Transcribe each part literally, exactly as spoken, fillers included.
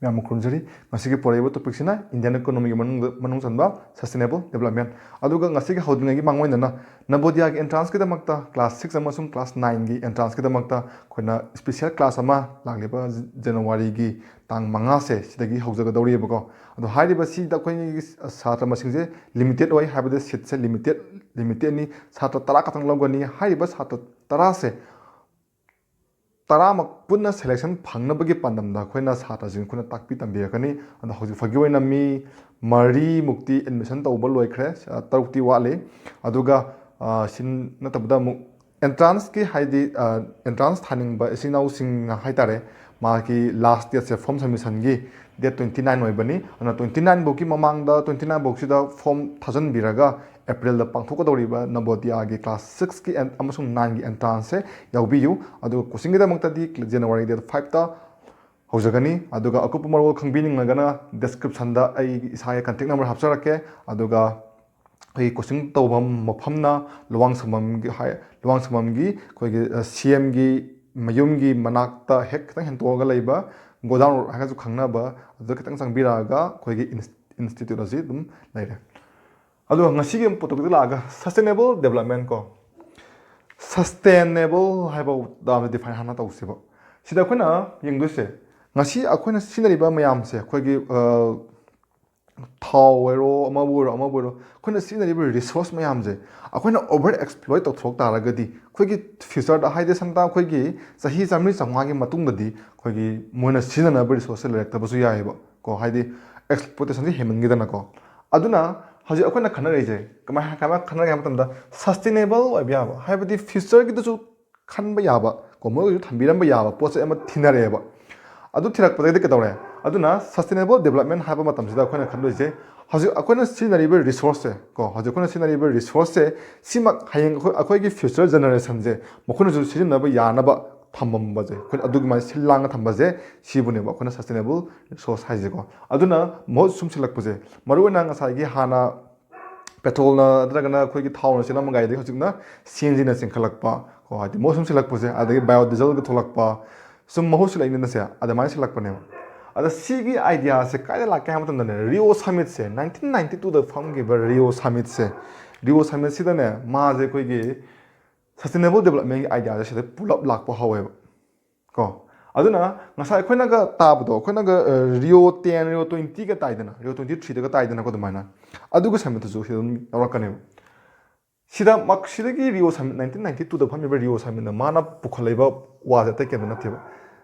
ꯃꯌꯥꯝ ꯈꯨꯔꯨꯝꯖꯔꯤ꯫ ꯉꯁꯤꯒꯤ ꯄꯣꯔꯛꯏꯕ ꯇꯣꯄꯤꯛꯁꯤꯅ ꯏꯟꯗꯤꯌꯟ ꯏꯀꯣꯅꯣꯃꯤꯒꯤ ꯃꯅꯨꯡꯗ ꯃꯅꯨꯡ ꯆꯟꯕ ꯁꯁꯇꯦꯅꯦꯕꯜ ꯗꯦꯕꯂꯞꯃꯦꯟ꯫ ꯑꯗꯨꯒ ꯉꯁꯤꯒꯤ ꯍꯧꯗ꯭ꯔꯤꯉꯩꯒꯤ ꯃꯥꯡꯑꯣꯏꯅꯅ ꯅꯕꯣꯗꯤꯌꯥꯒꯤ ꯑꯦꯟꯇ꯭ꯔꯥꯟꯁꯀꯤꯗꯃꯛꯇ ꯀ꯭ꯂꯥꯁ ꯁꯤꯛꯁ ꯑꯃꯁꯨꯡ ꯀ꯭ꯂꯥꯁ ꯅꯥꯏꯟꯒꯤ ꯑꯦꯟꯇ꯭ꯔꯥꯟꯁꯀꯤꯗꯃꯛꯇ ꯑꯩꯈꯣꯏꯅ ꯁ꯭ꯄꯤꯁꯦꯜ ꯀ꯭ꯂꯥꯁ ꯑꯃ ꯂꯥꯛꯂꯤꯕ ꯖꯅꯋꯥꯔꯤꯒꯤ ꯇꯥꯡ ꯃꯉꯥꯁꯦ ꯁꯤꯗꯒꯤ ꯍꯧꯖꯒꯗꯧꯔꯤꯕꯀꯣ꯫ ꯑꯗꯣ ꯍꯥꯏꯔꯤꯕꯁꯤꯗ ꯑꯩꯈꯣꯏꯒꯤ ꯁꯥꯇ꯭ꯔ ꯃꯁꯤꯡꯁꯦ ꯂꯤꯃꯤꯇꯦꯠ ꯑꯣꯏ, ꯍꯥꯏꯕꯗꯤ ꯁꯤꯠꯁꯦ ꯂꯤꯃꯤꯇꯦꯠ ꯂꯤꯃꯤꯇꯦꯠꯅꯤ꯫ ꯁꯥꯇ꯭ꯔ ꯇꯔꯥ ꯈꯛꯇꯪ ꯂꯧꯒꯅꯤ꯫ ꯍꯥꯏꯔꯤꯕ ꯁꯥꯇ꯭ꯔ ꯇꯔꯥꯁꯦ ꯇꯔꯥꯃꯛ ꯄꯨꯟꯅ ꯁꯦꯂꯦꯛꯁꯟ ꯐꯪꯅꯕꯒꯤ ꯄꯥꯟꯗꯝꯗ ꯑꯩꯈꯣꯏꯅ ꯁꯥꯇ꯭ꯔꯁꯤꯡ ꯑꯩꯈꯣꯏꯅ ꯇꯥꯛꯄꯤ ꯇꯝꯕꯤꯔꯛꯀꯅꯤ꯫ ꯑꯗꯣ ꯍꯧꯖꯤꯛ ꯐꯥꯎꯒꯤ ꯑꯣꯏꯅ ꯃꯤ ꯃꯔꯤꯃꯨꯛꯇꯤ ꯑꯦꯗꯃꯤꯁꯟ ꯇꯧꯕ ꯂꯣꯏꯈ꯭ꯔꯦ, ꯑ, ꯇꯔꯨꯛꯇꯤ ꯋꯥꯠꯂꯤ꯫ ꯑꯗꯨꯒ, ꯑ, ꯁꯤ ꯅꯠꯇꯕꯗ ꯑꯃꯨꯛ ꯑꯦꯟꯇ꯭ꯔꯥꯟꯁꯀꯤ, ꯍꯥꯏꯗꯤ, ꯑ, ꯑꯦꯟꯇ꯭ꯔꯥꯟꯁ ꯊꯥꯅꯤꯡꯕ ꯏꯆꯤꯟ ꯏꯅꯥꯎꯁꯤꯡꯅ ꯍꯥꯏꯇꯥꯔꯦ, ꯃꯥꯒꯤ ꯂꯥꯁ ꯗꯦꯠꯁꯦ ꯐꯣꯔꯝ ꯁꯕꯃꯤꯁꯟꯒꯤ ꯗꯦꯠ ꯇ꯭ꯋꯦꯟꯇꯤ ꯅꯥꯏꯟ ꯑꯣꯏꯕꯅꯤ꯫ ꯑꯗꯨꯅ ꯇ꯭ꯋꯦꯟꯇꯤ ꯅꯥꯏꯟ ꯐꯥꯎꯒꯤ ꯃꯃꯥꯡꯗ, ꯇ꯭ꯋꯦꯟꯇꯤ ꯅꯥꯏꯟ ꯐꯥꯎꯁꯤꯗ ꯐꯣꯔꯝ ꯊꯥꯖꯤꯟꯕꯤꯔꯒ ꯑꯦꯄ꯭ꯔꯤꯜꯗ ꯄꯥꯡꯊꯣꯛꯀꯗꯧꯔꯤꯕ ꯅꯕꯣꯗꯤꯌꯥꯒꯤ ꯀ꯭ꯂꯥꯁ ꯁꯤꯛꯁꯀꯤ ꯑꯦꯟ-, ꯑꯃꯁꯨꯡ ꯅꯥꯏꯟꯒꯤ ꯑꯦꯟꯇ꯭ꯔꯥꯟꯁꯁꯦ ꯌꯥꯎꯕꯤꯌꯨ꯫ ꯑꯗꯨꯒ ꯀꯣꯆꯤꯡꯒꯤꯗꯃꯛꯇꯗꯤ ꯖꯅꯋꯥꯔꯤ ꯗꯦꯠ ꯐꯥꯏꯚꯇ ꯍꯧꯖꯒꯅꯤ꯫ ꯑꯗꯨꯒ ꯑꯀꯨꯞꯄ ꯃꯔꯣꯜ ꯈꯪꯕꯤꯅꯤꯡꯂꯒꯅ ꯗꯤꯁꯀ꯭ꯔꯤꯞꯁꯟꯗ ꯑꯩ ꯏꯁꯥꯒꯤ ꯀꯟꯇꯦꯛ ꯅꯝꯕꯔ ꯍꯥꯞꯆꯔꯛꯀꯦ꯫ ꯑꯗꯨꯒ ꯑꯩꯈꯣꯏꯒꯤ ꯀꯣꯆꯤꯡ ꯇꯧꯐꯝ ꯃꯐꯝꯅ ꯂꯨꯋꯥꯡꯁꯪꯕꯝꯒꯤ ꯍꯥꯏ-, ꯂꯨꯋꯥꯡꯁꯪꯕꯝꯒꯤ ꯑꯩꯈꯣꯏꯒꯤ, ꯑ, ꯁꯤ ꯑꯦꯝꯒꯤ ꯃꯌꯨꯝꯒꯤ ꯃꯅꯥꯛꯇ ꯍꯦꯛ ꯈꯤꯇꯪ ꯍꯦꯟꯇꯣꯛꯑꯒ ꯂꯩꯕ ꯒꯣꯗꯥꯎꯟ ꯔꯣꯗ ꯍꯥꯏꯅꯁꯨ ꯈꯪꯅꯕ, ꯑꯗꯨꯗ ꯈꯤꯇꯪ ꯆꯪꯕꯤꯔꯛꯑꯒ ꯑꯩꯈꯣꯏꯒꯤ ꯏꯟꯁ-, ꯏꯟꯁꯇꯤꯇ꯭ꯌꯨꯠ ꯑꯁꯤ ꯑꯗꯨꯝ ꯂꯩꯔꯦ꯫ ꯑꯗꯨꯒ ꯉꯁꯤꯒꯤ ꯇꯣꯄꯤꯛꯇ ꯂꯥꯛꯑꯒ ꯁꯁꯇꯦꯅꯦꯕꯜ ꯗꯦꯕꯂꯞꯃꯦꯟ ꯀꯣ, ꯁꯁꯇꯦꯅꯦꯕꯜ ꯍꯥꯏꯕ ꯇꯥꯝꯁꯦ ꯗꯤꯐꯥꯏꯟ ꯍꯥꯟꯅ ꯇꯧꯁꯦꯕ꯫ ꯁꯤꯗ ꯑꯩꯈꯣꯏꯅ ꯌꯦꯡꯗꯣꯏꯁꯦ, ꯉꯁꯤ ꯑꯩꯈꯣꯏꯅ ꯁꯤꯖꯤꯟꯅꯔꯤꯕ ꯃꯌꯥꯝꯁꯦ, ꯑꯩꯈꯣꯏꯒꯤ, ꯑ, ꯊꯥꯎ ꯑꯣꯏꯔꯣ, ꯑꯃꯕꯨ ꯑꯣꯏꯔꯣ, ꯑꯃꯕꯨ ꯑꯣꯏꯔꯣ, ꯑꯩꯈꯣꯏꯅ ꯁꯤꯖꯤꯟꯅꯔꯤꯕ ꯔꯤꯁꯣꯔꯁ ꯃꯌꯥꯝꯁꯦ ꯑꯩꯈꯣꯏꯅ ꯑꯣꯚꯔ ꯑꯦꯛꯁꯄ꯭ꯂꯣꯏꯠ ꯇꯧꯊꯣꯛ ꯇꯥꯔꯒꯗꯤ, ꯑꯩꯈꯣꯏꯒꯤ ꯐ꯭ꯌꯨꯆꯔꯗ, ꯍꯥꯏꯗꯤ ꯁꯝꯇꯥ ꯑꯩꯈꯣꯏꯒꯤ ꯆꯍꯤ ꯆꯥꯝꯃꯔꯤ ꯆꯥꯝꯃꯉꯥꯒꯤ ꯃꯇꯨꯡꯗꯗꯤ ꯑꯩꯈꯣꯏꯒꯤ ꯃꯣꯏꯅ ꯁꯤꯖꯤꯟꯅꯅꯕ ꯔꯤꯁꯣꯔꯁꯁꯦ ꯂꯩꯔꯛꯇꯕꯁꯨ ꯌꯥꯏꯑꯕ ꯀꯣ, ꯍꯥꯏꯗꯤ ꯑꯦꯛꯁꯄ꯭ꯂꯣꯏꯇꯦꯁꯟꯁꯦ ꯍꯦꯟꯃꯟꯈꯤꯗꯅꯀꯣ꯫ ꯑꯗꯨꯅ ꯍꯧꯖꯤꯛ ꯑꯩꯈꯣꯏꯅ ꯈꯟꯅꯔꯤꯁꯦ ꯀꯃꯥꯏ-, ꯀꯃꯥꯏꯅ ꯈꯟꯅꯒꯦ ꯍꯥꯏꯕ ꯃꯇꯝꯗ, ꯁꯁꯇꯦꯅꯦꯕꯜ ꯑꯣꯏꯕ ꯌꯥꯕ, ꯍꯥꯏꯕꯗꯤ ꯐ꯭ꯌꯨꯆꯔꯒꯤꯗꯁꯨ ꯈꯟꯕ ꯌꯥꯕ ꯀꯣ, ꯃꯣꯏꯒꯤꯁꯨ ꯊꯝꯕꯤꯔꯝꯕ ꯌꯥꯕ ꯄꯣꯠꯁꯦ ꯑꯃ ꯊꯤꯅꯔꯛꯑꯦꯕ꯫ ꯑꯗꯨ ꯊꯤꯔꯛꯄꯗꯒꯤꯗꯤ ꯀꯩꯗꯧꯔꯦ? ꯑꯗꯨꯅ ꯁꯁꯇꯦꯅꯦꯕꯜ ꯗꯦꯕꯂꯞꯃꯦꯟ ꯍꯥꯏꯕ ꯃꯇꯝꯁꯤꯗ ꯑꯩꯈꯣꯏꯅ ꯈꯟꯗꯣꯏꯁꯦ, ꯍꯧꯖꯤꯛ ꯑꯩꯈꯣꯏꯅ ꯁꯤꯖꯤꯟꯅꯔꯤꯕ ꯔꯤꯁꯣꯔꯁꯁꯦ ꯀꯣ, ꯍꯧꯖꯤꯛ ꯑꯩꯈꯣꯏꯅ ꯁꯤꯖꯤꯟꯅꯔꯤꯕ ꯔꯤꯁꯣꯔꯁꯁꯦ, ꯁꯤꯃꯛ ꯍꯌꯦꯡ ꯑꯩꯈꯣꯏ, ꯑꯩꯈꯣꯏꯒꯤ ꯐ꯭ꯌꯨꯆꯔ ꯖꯦꯅꯦꯔꯦꯁꯟꯁꯦ ꯃꯈꯣꯏꯅꯁꯨ ꯁꯤꯖꯤꯟꯅꯕ ꯌꯥꯅꯕ ꯊꯝꯃꯝꯕꯁꯦ, ꯑꯩꯈꯣꯏꯅ ꯑꯗꯨꯒꯤ ꯃꯥꯏꯅ ꯁꯤꯜ ꯂꯥꯡꯅ ꯊꯝꯕꯁꯦ, ꯁꯤꯕꯨꯅꯦꯕ ꯑꯩꯈꯣꯏꯅ ꯁꯁꯇꯦꯅꯦꯕꯜ ꯔꯤꯁꯣꯔꯁ ꯍꯥꯏꯁꯦꯀꯣ꯫ ꯑꯗꯨꯅ ꯃꯍꯨꯠ ꯁꯨꯝ ꯁꯤꯜꯂꯛꯄꯁꯦ, ꯃꯔꯨꯑꯣꯏꯅ ꯉꯁꯥꯏꯒꯤ ꯍꯥꯟꯅ ꯄꯦꯇ꯭ꯔꯣꯜꯅ ꯅꯠꯇ꯭ꯔꯒꯅ ꯑꯩꯈꯣꯏꯒꯤ ꯊꯥꯎꯅ ꯆꯦꯜꯂꯝꯕ ꯒꯥꯔꯤꯗꯒꯤ ꯍꯧꯖꯤꯛꯅ ꯁꯤ ꯑꯦꯟ ꯖꯤꯅ ꯆꯦꯟꯈꯠꯂꯛꯄ ꯀꯣ, ꯍꯥꯏꯗꯤ ꯃꯍꯨꯠ ꯁꯨꯝ ꯁꯤꯜꯂꯛꯄꯁꯦ, ꯑꯗꯒꯤ ꯕꯥꯏꯑꯣ ꯗꯤꯖꯜꯒ ꯊꯣꯛꯂꯛꯄ, ꯁꯨꯝ ꯃꯍꯨꯠ ꯁꯤꯜꯂꯛꯏꯅꯤꯅꯁꯦ, ꯑꯗꯨꯃꯥꯏꯅ ꯁꯤꯜꯂꯛꯄꯅꯦꯕ꯫ ꯑꯗ ꯁꯤꯒꯤ ꯑꯥꯏꯗꯤꯌꯥꯁꯦ ꯀꯥꯏꯗ ꯂꯥꯛꯀꯦ ꯍꯥꯏꯕ ꯃꯇꯝꯗꯅꯦ, ꯔꯤꯑꯣ ꯁꯃꯤꯠꯁꯦ, ꯅꯥꯏꯟꯇꯤꯟ ꯅꯥꯏꯟꯇꯤ ꯇꯨꯗ ꯐꯝꯈꯤꯕ ꯔꯤꯑꯣ ꯁꯃꯤꯠꯁꯦ, ꯔꯤꯑꯣ ꯁꯃꯤꯠꯁꯤꯗꯅꯦ ꯃꯥꯁꯦ ꯑꯩꯈꯣꯏꯒꯤ ꯁꯁꯇꯦꯅꯦꯕꯜ ꯗꯦꯕꯂꯞꯃꯦꯟꯒꯤ ꯑꯥꯏꯗꯤꯌꯥꯁꯦ ꯁꯤꯗ ꯄꯨꯂꯞ ꯂꯥꯛꯄ ꯍꯧꯋꯦꯕ꯫ ꯀꯣ, ꯑꯗꯨꯅ ꯉꯁꯥꯏ ꯑꯩꯈꯣꯏꯅꯒ ꯇꯥꯕꯗꯣ, ꯑꯩꯈꯣꯏꯅꯒ Rio ten, Rio ꯇ꯭ꯋꯦꯟꯇꯤꯒ ꯇꯥꯏꯗꯅ, Rio twenty ꯊ꯭ꯔꯤꯗꯒ ꯇꯥꯏꯗꯅꯀꯣ, ꯑꯗꯨꯃꯥꯏꯅ ꯑꯗꯨꯒꯤ ꯁꯃꯤꯠꯇꯨꯁꯨ ꯁꯤꯗ ꯑꯗꯨꯝ ꯌꯥꯎꯔꯛꯀꯅꯦꯕ꯫ ꯁꯤꯗ ꯃꯛ-, ꯁꯤꯗꯒꯤ ꯔꯤꯑꯣ ꯁꯃꯤꯠ, ꯅꯥꯏꯟꯇꯤꯟ ꯅꯥꯏꯟꯇꯤ ꯇꯨꯗ ꯐꯝꯃꯤꯕ ꯔꯤꯑꯣ ꯁꯃꯤꯠꯅ ꯃꯥꯅ ꯄꯨꯈꯠꯂꯛꯏꯕ ꯋꯥꯁꯦ ꯑꯇꯩ ꯀꯩꯝꯇ ꯅꯠꯇꯦꯕ꯫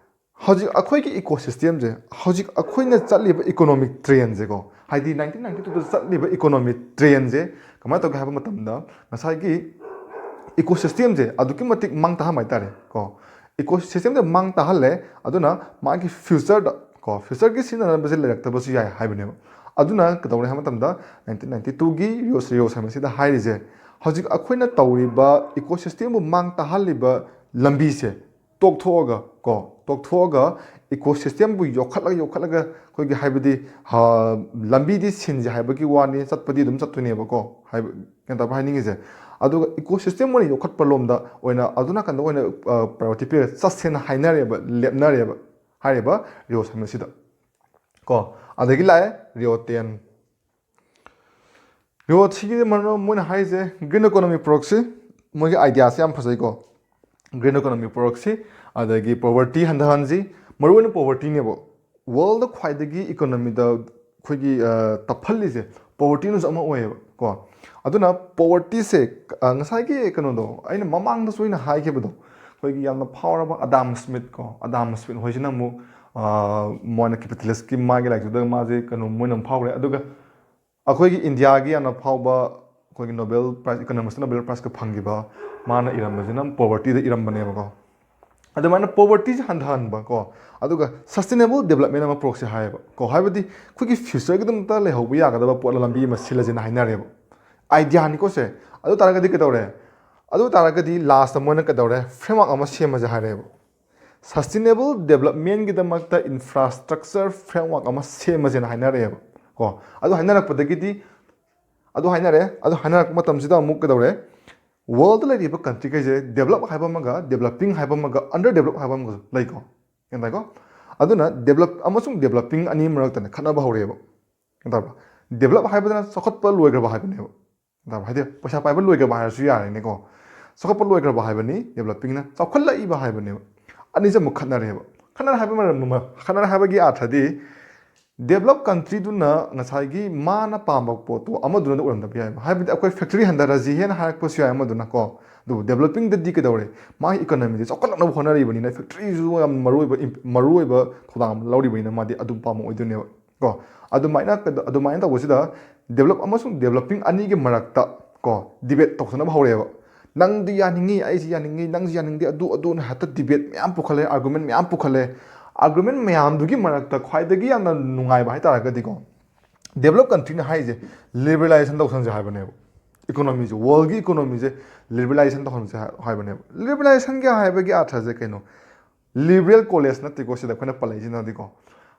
ꯍꯧꯖꯤꯛ ꯑꯩꯈꯣꯏꯒꯤ ꯏꯀꯣ ꯁꯤꯁꯇꯦꯝꯁꯦ, ꯍꯧꯖꯤꯛ ꯑꯩꯈꯣꯏꯅ ꯆꯠꯂꯤꯕ ꯏꯀꯣꯅꯣꯃꯤꯛ ꯇ꯭ꯔꯦꯟꯁꯦꯀꯣ, ꯍꯥꯏꯗꯤ ꯅꯥꯏꯟꯇꯤꯟ ꯅꯥꯏꯟꯇꯤ ꯇꯨꯗ ꯆꯠꯂꯤꯕ ꯏꯀꯣꯅꯣꯃꯤꯛ ꯇ꯭ꯔꯦꯟꯁꯦ ꯀꯃꯥꯏꯅ ꯇꯧꯒꯦ ꯍꯥꯏꯕ ꯃꯇꯝꯗ, ꯉꯁꯥꯏꯒꯤ ꯏꯀꯣ ꯁꯤꯁꯇꯦꯝꯁꯦ ꯑꯗꯨꯛꯀꯤ ꯃꯇꯤꯛ ꯃꯥꯡ ꯇꯥꯍꯟꯕ ꯍꯥꯏꯇꯥꯔꯦ ꯀꯣ꯫ ꯏꯀꯣ ꯁꯤꯁꯇꯦꯝꯁꯦ ꯃꯥꯡ ꯇꯥꯍꯜꯂꯦ, ꯑꯗꯨꯅ ꯃꯥꯒꯤ ꯐ꯭ꯌꯨꯆꯔꯗ ꯀꯣ, ꯐ꯭ꯌꯨꯆꯔꯒꯤ ꯁꯤꯖꯤꯟꯅꯅꯕꯁꯦ ꯂꯩꯔꯛꯇꯕꯁꯨ ꯌꯥꯏ ꯍꯥꯏꯕꯅꯦꯕ꯫ ꯑꯗꯨꯅ ꯀꯩꯗꯧꯔꯦ ꯍꯥꯏꯕ ꯃꯇꯝꯗ, ꯅꯥꯏꯟꯇꯤꯟ ꯅꯥꯏꯟꯇꯤ ꯇꯨꯒꯤ ꯔꯤꯑꯣ ꯁꯃꯤꯠꯁꯤꯗ ꯍꯥꯏꯔꯤꯁꯦ, ꯍꯧꯖꯤꯛ ꯑꯩꯈꯣꯏꯅ ꯇꯧꯔꯤꯕ ꯏꯀꯣ ꯁꯤꯁꯇꯦꯝꯕꯨ ꯃꯥꯡ ꯇꯥꯍꯜꯂꯤꯕ ꯂꯝꯕꯤꯁꯦ ꯇꯣꯛꯊꯣꯛꯑꯒ ꯀꯣ, ꯇꯣꯛꯊꯣꯛꯑꯒ ꯏꯀꯣ ꯁꯤꯁꯇꯦꯝꯕꯨ ꯌꯣꯛꯈꯠꯂꯒ, ꯌꯣꯛꯈꯠꯂꯒ ꯑꯩꯈꯣꯏꯒꯤ, ꯍꯥꯏꯕꯗꯤ, ꯂꯝꯕꯤꯗꯤ ꯁꯤꯟꯁꯦ ꯍꯥꯏꯕꯒꯤ ꯋꯥꯅꯤ, ꯆꯠꯄꯗꯤ ꯑꯗꯨꯝ ꯆꯠꯇꯣꯏꯅꯦꯕꯀꯣ, ꯍꯥꯏꯕ, ꯒ꯭ꯌꯥꯟ ꯇꯥꯕ ꯍꯥꯏꯅꯤꯡꯉꯤꯁꯦ꯫ ꯑꯗꯨꯒ ꯏꯀꯣ ꯁꯤꯁꯇꯦꯝ ꯑꯣꯏꯅ ꯌꯣꯛꯈꯠꯄ ꯂꯣꯝꯗ ꯑꯣꯏꯅ, ꯑꯗꯨ ꯅꯥꯀꯟꯗ ꯑꯣꯏꯅ ꯄ꯭ꯔꯥꯏꯌꯣꯔꯤꯇꯤ ꯄꯤꯔꯒ ꯆꯠꯁꯦꯅ ꯍꯥꯏꯅꯔꯦꯕ, ꯂꯦꯞꯅꯔꯦꯕ ꯍꯥꯏꯔꯤꯕ ꯔꯤꯑꯣ ꯁꯃꯤꯠꯁꯤꯗ ꯀꯣ꯫ ꯑꯗꯒꯤ ꯂꯥꯛꯑꯦ ꯔꯤꯑꯣ ꯇꯦꯟ꯫ ꯔꯤꯑꯣ ꯊ꯭ꯔꯤꯒꯤ ꯃꯔꯝ ꯃꯣꯏꯅ ꯍꯥꯏꯔꯤꯁꯦ, ꯒ꯭ꯔꯤꯟ ꯏꯀꯣꯅꯣꯃꯤ ꯄꯨꯔꯛꯁꯤ꯫ ꯃꯣꯏꯒꯤ ꯑꯥꯏꯗꯤꯌꯥꯁꯦ ꯌꯥꯝ ꯐꯖꯩꯀꯣ꯫ ꯒ꯭ꯔꯤꯟ ꯏꯀꯣꯅꯣꯃꯤ ꯄꯨꯔꯛꯁꯤ, ꯑꯗꯒꯤ ꯄꯣꯚꯔꯇꯤ ꯍꯟꯊꯍꯟꯁꯤ, ꯃꯔꯨꯑꯣꯏꯅ ꯄꯣꯚꯔꯇꯤꯅꯦꯕ꯫ ꯋꯥꯔꯜꯗ ꯈ꯭ꯋꯥꯏꯗꯒꯤ ꯏꯀꯣꯅꯣꯃꯤꯗ ꯑꯩꯈꯣꯏꯒꯤ, ꯑ, ꯇꯞꯍꯜꯂꯤꯁꯦ ꯄꯣꯚꯔꯇꯤꯅꯁꯨ ꯑꯃ ꯑꯣꯏꯌꯦꯕ ꯀꯣ꯫ ꯑꯗꯨꯅ ꯄꯣꯚꯔꯇꯤꯁꯦ, ꯑ, ꯉꯁꯥꯏꯒꯤ ꯀꯩꯅꯣꯗꯣ, ꯑꯩꯅ ꯃꯃꯥꯡꯗꯁꯨ ꯑꯩꯅ ꯍꯥꯏꯈꯤꯕꯗꯣ, ꯑꯩꯈꯣꯏꯒꯤ ꯌꯥꯝꯅ ꯐꯥꯎꯔꯕ ꯑꯗꯥꯝ ꯁ꯭ꯃꯤꯠ ꯀꯣ, ꯑꯗꯥꯝ ꯁ꯭ꯃꯤꯠ ꯍꯣꯏꯁꯤꯅ ꯑꯃꯨꯛ, ꯑ, ꯃꯣꯏꯅ ꯀꯦꯄꯤꯇꯦꯂꯤꯁꯀꯤ ꯃꯥꯒꯤ ꯂꯥꯏꯔꯤꯛꯇꯨꯗ ꯃꯥꯁꯦ ꯀꯩꯅꯣ, ꯃꯣꯏꯅ ꯑꯃꯨꯛ ꯐꯥꯎꯈ꯭ꯔꯦ꯫ ꯑꯗꯨꯒ ꯑꯩꯈꯣꯏꯒꯤ ꯏꯟꯗꯤꯌꯥꯒꯤ ꯌꯥꯝꯅ ꯐꯥꯎꯕ ꯑꯩꯈꯣꯏꯒꯤ ꯅꯣꯕꯦꯜ ꯄ꯭ꯔꯥꯏꯖ, ꯏꯀꯣꯅꯣꯃꯤꯛꯁꯇ ꯅꯣꯕꯦꯜ ꯄ꯭ꯔꯥꯏꯖꯀ ꯐꯪꯈꯤꯕ, ꯃꯥꯅ ꯏꯔꯝꯕꯁꯤꯅ ꯄꯣꯚꯔꯇꯤꯗ ꯏꯔꯝꯕꯅꯦꯕꯀꯣ꯫ ꯑꯗꯨꯃꯥꯏꯅ ꯄꯣꯚꯔꯇꯤꯁꯦ ꯍꯟꯊꯍꯟꯕ ꯀꯣ, ꯑꯗꯨꯒ ꯁꯁꯇꯦꯅꯦꯕꯜ ꯗꯦꯕꯂꯞꯃꯦꯟ ꯑꯃ ꯄꯨꯔꯛꯁꯦ ꯍꯥꯏꯌꯦꯕ ꯀꯣ꯫ ꯍꯥꯏꯕꯗꯤ ꯑꯩꯈꯣꯏꯒꯤ ꯐ꯭ꯌꯨꯆꯔꯒꯤꯗꯃꯛꯇ ꯂꯩꯍꯧꯕ ꯌꯥꯒꯗꯕ ꯄꯣꯠ ꯂꯝꯕꯤ ꯑꯃ ꯁꯤꯜꯂꯁꯦꯅ ꯍꯥꯏꯅꯔꯦꯕ꯫ ꯑꯥꯏꯗꯤꯌꯥꯅꯤꯀꯣ ꯁꯦ꯫ ꯑꯗꯨ ꯇꯥꯔꯒꯗꯤ ꯀꯩꯗꯧꯔꯦ? ꯑꯗꯨ ꯇꯥꯔꯒꯗꯤ ꯂꯥꯁꯇ ꯃꯣꯏꯅ ꯀꯩꯗꯧꯔꯦ? ꯐ꯭ꯔꯦꯝꯋꯥꯔꯛ ꯑꯃ ꯁꯦꯝꯃꯁꯦ ꯍꯥꯏꯔꯦꯕ꯫ ꯁꯁꯇꯦꯅꯦꯕꯜ ꯗꯦꯕꯂꯞꯃꯦꯟꯒꯤꯗꯃꯛꯇ ꯏꯟꯐ꯭ꯔꯥꯁ꯭ꯇ꯭ꯔꯛꯆꯔ ꯐ꯭ꯔꯦꯝꯋꯥꯔꯛ ꯑꯃ ꯁꯦꯝꯃꯁꯦꯅ ꯍꯥꯏꯅꯔꯛꯑꯦꯕ ꯀꯣ꯫ ꯑꯗꯨ ꯍꯥꯏꯅꯔꯛꯄꯗꯒꯤꯗꯤ, ꯑꯗꯨ ꯍꯥꯏꯅꯔꯦ, ꯑꯗꯨ ꯍꯥꯏꯅꯔꯛꯄ ꯃꯇꯝꯁꯤꯗ ꯑꯃꯨꯛ ꯀꯩꯗꯧꯔꯦ? ꯋꯥꯔꯜꯗ ꯂꯩꯔꯤꯕ ꯀꯟꯇ꯭ꯔꯤꯈꯩꯁꯦ ꯗꯦꯕꯂꯞ ꯍꯥꯏꯕ ꯑꯃꯒ, ꯗꯦꯕꯂꯞꯄꯤꯡ ꯍꯥꯏꯕ ꯑꯃꯒ, ꯑꯟꯗꯔ ꯗꯦꯕꯂꯞ ꯍꯥꯏꯕ ꯑꯃꯒꯁꯨ ꯂꯩꯀꯣ꯫ ꯒ꯭ꯌꯥꯟ ꯇꯥꯏꯀꯣ? ꯑꯗꯨꯅ ꯗꯦꯕꯂꯞ ꯑꯃꯁꯨꯡ ꯗꯦꯕꯂꯞꯄꯤꯡ ꯑꯅꯤ ꯃꯔꯛꯇꯅꯦ ꯈꯠꯅꯕ ꯍꯧꯔꯛꯑꯦꯕ꯫ ꯒ꯭ꯌꯥꯟ ꯇꯥꯔꯕ? ꯗꯦꯕꯂꯞ ꯍꯥꯏꯕꯗꯅ ꯆꯥꯎꯈꯠꯄ ꯂꯣꯏꯈ꯭ꯔꯕ ꯍꯥꯏꯕꯅꯦꯕ꯫ ꯒ꯭ꯌꯥꯟ ꯇꯥꯔꯕ? ꯍꯥꯏꯗꯤ ꯄꯩꯁꯥ ꯄꯥꯏꯕ ꯂꯣꯏꯈ꯭ꯔꯕ ꯍꯥꯏꯔꯁꯨ ꯌꯥꯔꯦꯅꯦꯀꯣ꯫ ꯆꯥꯎꯈꯠꯄ ꯂꯣꯏꯈ꯭ꯔꯕ ꯍꯥꯏꯕꯅꯤ, ꯗꯦꯕꯂꯞꯄꯤꯡꯅ ꯆꯥꯎꯈꯠꯂꯛꯏꯕ ꯍꯥꯏꯕꯅꯦꯕ꯫ ꯑꯅꯤꯁꯦ ꯑꯃꯨꯛ ꯈꯠꯅꯔꯦꯕ꯫ ꯈꯠꯅꯔꯦ ꯍꯥꯏꯕ ꯃꯔꯝ ꯑꯃ, ꯈꯠꯅꯔꯦ ꯍꯥꯏꯕꯒꯤ ꯑꯥꯔꯊꯗꯤ ꯗꯦꯕꯂꯞ ꯀꯟꯇ꯭ꯔꯤꯗꯨꯅ ꯉꯁꯥꯏꯒꯤ ꯃꯥꯅ ꯄꯥꯝꯕ ꯄꯣꯠꯇꯣ ꯑꯃꯗꯨꯅꯗꯤ ꯑꯣꯏꯔꯝꯗꯕ ꯌꯥꯏꯕ꯫ ꯍꯥꯏꯕꯗꯤ ꯑꯩꯈꯣꯏ ꯐꯦꯛꯇꯔꯤ ꯍꯟꯊꯔꯁꯤ ꯍꯦꯟꯅ ꯍꯥꯏꯔꯛꯄꯁꯨ ꯌꯥꯏ ꯑꯃꯗꯨꯅ ꯀꯣ꯫ ꯑꯗꯨꯕꯨ ꯗꯦꯕꯂꯞꯄꯤꯡꯗꯗꯤ ꯀꯩꯗꯧꯔꯦ? ꯃꯥꯒꯤ ꯏꯀꯣꯅꯣꯃꯤꯁꯦ ꯆꯥꯎꯈꯠꯂꯛꯅꯕ ꯍꯣꯠꯅꯔꯤꯕꯅꯤꯅ ꯐꯦꯛꯇꯔꯤꯁꯨ ꯌꯥꯝ ꯃꯔꯨꯑꯣꯏꯕ ꯏꯝ-, ꯃꯔꯨꯑꯣꯏꯕ ꯊꯧꯗꯥꯡ ꯑꯃ ꯂꯧꯔꯤꯕꯅꯤꯅ ꯃꯥꯗꯤ ꯑꯗꯨ ꯄꯥꯝꯕ ꯑꯣꯏꯗꯣꯏꯅꯦꯕ ꯀꯣ꯫ ꯑꯗꯨꯃꯥꯏꯅ ꯀꯩꯗ-, ꯑꯗꯨꯃꯥꯏꯅ ꯇꯧꯕꯁꯤꯗ ꯗꯦꯕꯂꯞ ꯑꯃꯁꯨꯡ ꯗꯦꯕꯂꯞꯄꯤꯡ ꯑꯅꯤꯒꯤ ꯃꯔꯛꯇ ꯀꯣ ꯗꯤꯕꯦꯠ ꯇꯧꯁꯟꯅꯕ ꯍꯧꯔꯛꯑꯦꯕ꯫ ꯅꯪꯗꯤ ꯌꯥꯅꯤꯡꯉꯤ, ꯑꯩꯁꯤ ꯌꯥꯅꯤꯡꯉꯤ, ꯅꯪꯁꯤ ꯌꯥꯅꯤꯡꯗꯦ, ꯑꯗꯨ ꯑꯗꯨꯅ ꯍꯦꯛꯇ ꯗꯤꯕꯦꯠ ꯃꯌꯥꯝ ꯄꯨꯈꯠꯂꯦ, ꯑꯥꯔꯒꯨꯃꯦꯟ ꯃꯌꯥꯝ ꯄꯨꯈꯠꯂꯦ꯫ ꯑꯥꯔꯒꯨꯃꯦꯟ ꯃꯌꯥꯝꯗꯨꯒꯤ ꯃꯔꯛꯇ ꯈ꯭ꯋꯥꯏꯗꯒꯤ ꯌꯥꯝꯅ ꯅꯨꯡꯉꯥꯏꯕ ꯍꯥꯏꯇꯥꯔꯒꯗꯤꯀꯣ, ꯗꯦꯕꯂꯞ ꯀꯟꯇ꯭ꯔꯤꯅ ꯍꯥꯏꯔꯤꯁꯦ ꯂꯤꯕꯔꯦꯂꯥꯏꯖꯦꯁꯟ ꯇꯧꯁꯟꯁꯦ ꯍꯥꯏꯕꯅꯦꯕ꯫ ꯏꯀꯣꯅꯣꯃꯤꯁꯦ, ꯋꯥꯔꯜꯒꯤ ꯏꯀꯣꯅꯣꯃꯤꯁꯦ ꯂꯤꯕꯔꯦꯂꯥꯏꯖꯦꯁꯟ ꯇꯧꯍꯟꯁꯦ ꯍꯥꯏ-, ꯍꯥꯏꯕꯅꯦꯕ꯫ ꯂꯤꯕꯔꯦꯂꯥꯏꯖꯦꯁꯟꯒꯤ ꯍꯥꯏꯕꯒꯤ ꯑꯥꯔꯊꯁꯦ ꯀꯩꯅꯣ? ꯂꯤꯕꯔꯦꯜ ꯀꯣꯂꯦꯖ ꯅꯠꯇꯦꯀꯣ ꯁꯤꯗ ꯑꯩꯈꯣꯏꯅ ꯄꯜꯂꯛꯏꯁꯤꯅꯗꯤꯀꯣ꯫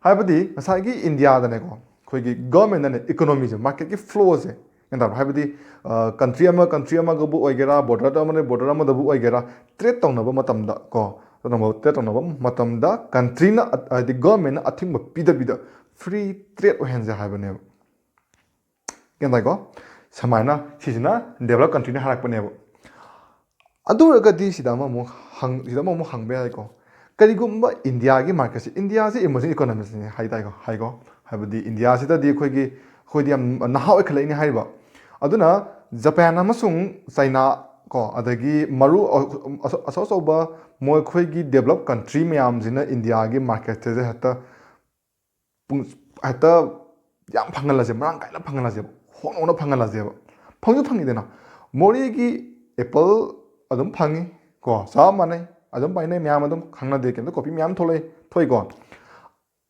ꯍꯥꯏꯕꯗꯤ ꯉꯁꯥꯏꯒꯤ ꯏꯟꯗꯤꯌꯥꯗꯅꯦꯀꯣ, ꯑꯩꯈꯣꯏꯒꯤ ꯒꯚꯔꯟꯃꯦꯟꯠꯅꯅꯦ ꯏꯀꯣꯅꯣꯃꯤꯁꯦ, ꯃꯥꯔꯀꯦꯠꯀꯤ ꯐ꯭ꯂꯣꯁꯦ, ꯒ꯭ꯌꯥꯟ ꯇꯥꯕ꯭ꯔꯥ? ꯍꯥꯏꯕꯗꯤ, ꯑ, ꯀꯟꯇ꯭ꯔꯤ ꯑꯃ ꯀꯟꯇ꯭ꯔꯤ ꯑꯃꯒꯕꯨ ꯑꯣꯏꯒꯦꯔꯥ, ꯕꯣꯔꯗꯔ ꯑꯃꯅ ꯕꯣꯔꯗꯔ ꯑꯃꯗꯕꯨ ꯑꯣꯏꯒꯦꯔꯥ, ꯇ꯭ꯔꯦꯠ ꯇꯧꯅꯕ ꯃꯇꯝꯗ ꯀꯣ, ꯇ꯭ꯔꯦꯠ ꯇꯧꯅꯕ ꯃꯇꯝꯗ ꯀꯟꯇ꯭ꯔꯤꯅ ꯑ-, ꯍꯥꯏꯗꯤ ꯒꯚꯔꯟꯃꯦꯟꯠꯅ ꯑꯊꯤꯡꯕ ꯄꯤꯗꯕꯤꯗ ꯐ꯭ꯔꯤ ꯇ꯭ꯔꯦꯠ ꯑꯣꯏꯍꯟꯁꯦ ꯍꯥꯏꯕꯅꯦꯕ꯫ ꯒ꯭ꯌꯥꯟ ꯇꯥꯏꯀꯣ? ꯁꯨꯃꯥꯏꯅ ꯁꯤꯁꯤꯅ ꯗꯦꯕꯂꯞ ꯀꯟꯇ꯭ꯔꯤꯅ ꯍꯥꯏꯔꯛꯄꯅꯦꯕ꯫ ꯑꯗꯨ ꯑꯣꯏꯔꯒꯗꯤ ꯁꯤꯗ ꯑꯃꯃꯨꯛ ꯍꯪ-, ꯁꯤꯗ ꯑꯃꯃꯨꯛ ꯍꯪꯕ ꯌꯥꯏꯀꯣ꯫ ꯀꯔꯤꯒꯨꯝꯕ ꯏꯟꯗꯤꯌꯥꯒꯤ ꯃꯥꯔꯀꯦꯠꯁꯦ, ꯏꯟꯗꯤꯌꯥꯁꯦ ꯏꯃꯔꯖꯤꯡ ꯏꯀꯣꯅꯣꯃꯤꯁꯅꯦ ꯍꯥꯏ ꯇꯥꯏꯀꯣ, ꯍꯥꯏꯀꯣ? ꯍꯥꯏꯕꯗꯤ ꯏꯟꯗꯤꯌꯥꯁꯤꯗꯗꯤ ꯑꯩꯈꯣꯏꯒꯤ, ꯑꯩꯈꯣꯏꯗꯤ ꯌꯥꯝ ꯅꯍꯥ ꯑꯣꯏꯈꯠꯂꯛꯏꯅꯦ ꯍꯥꯏꯔꯤꯕ꯫ ꯑꯗꯨꯅ ꯖꯄꯥꯟ ꯑꯃꯁꯨꯡ ꯆꯩꯅꯥ ꯀꯣ, ꯑꯗꯒꯤ ꯃꯔꯨ ꯑ-, ꯑ-, ꯑꯆꯧ ꯑꯆꯧꯕ ꯃꯈꯣꯏꯒꯤ ꯗꯦꯕꯂꯞ ꯀꯟꯇ꯭ꯔꯤ ꯃꯌꯥꯝꯁꯤꯅ ꯏꯟꯗꯤꯌꯥꯒꯤ ꯃꯥꯔꯀꯦꯠꯁꯦ ꯍꯦꯛꯇ ꯄꯨꯡ-, ꯍꯦꯛꯇ ꯌꯥꯝ ꯐꯪꯍꯜꯂꯁꯦ, ꯃꯔꯥꯡ ꯀꯥꯏꯅ ꯐꯪꯍꯜꯂꯁꯦꯕ, ꯍꯣꯡ ꯍꯣꯡꯅ ꯐꯪꯍꯜꯂꯁꯦꯕ꯫ ꯐꯪꯁꯨ ꯐꯪꯉꯤꯗꯅ, ꯃꯣꯔꯦꯒꯤ ꯑꯦꯄꯜ ꯑꯗꯨꯝ ꯐꯪꯉꯤ ꯀꯣ, ꯆꯞ ꯃꯥꯟꯅꯩ, ꯑꯗꯨꯝ ꯄꯥꯏꯅꯩ, ꯃꯌꯥꯝ ꯑꯗꯨꯝ ꯈꯪꯅꯗꯦ, ꯀꯩꯝꯇ ꯀꯣꯄꯤ ꯃꯌꯥꯝ ꯊꯣꯛꯂꯛꯏ, ꯊꯣꯛꯏꯀꯣ꯫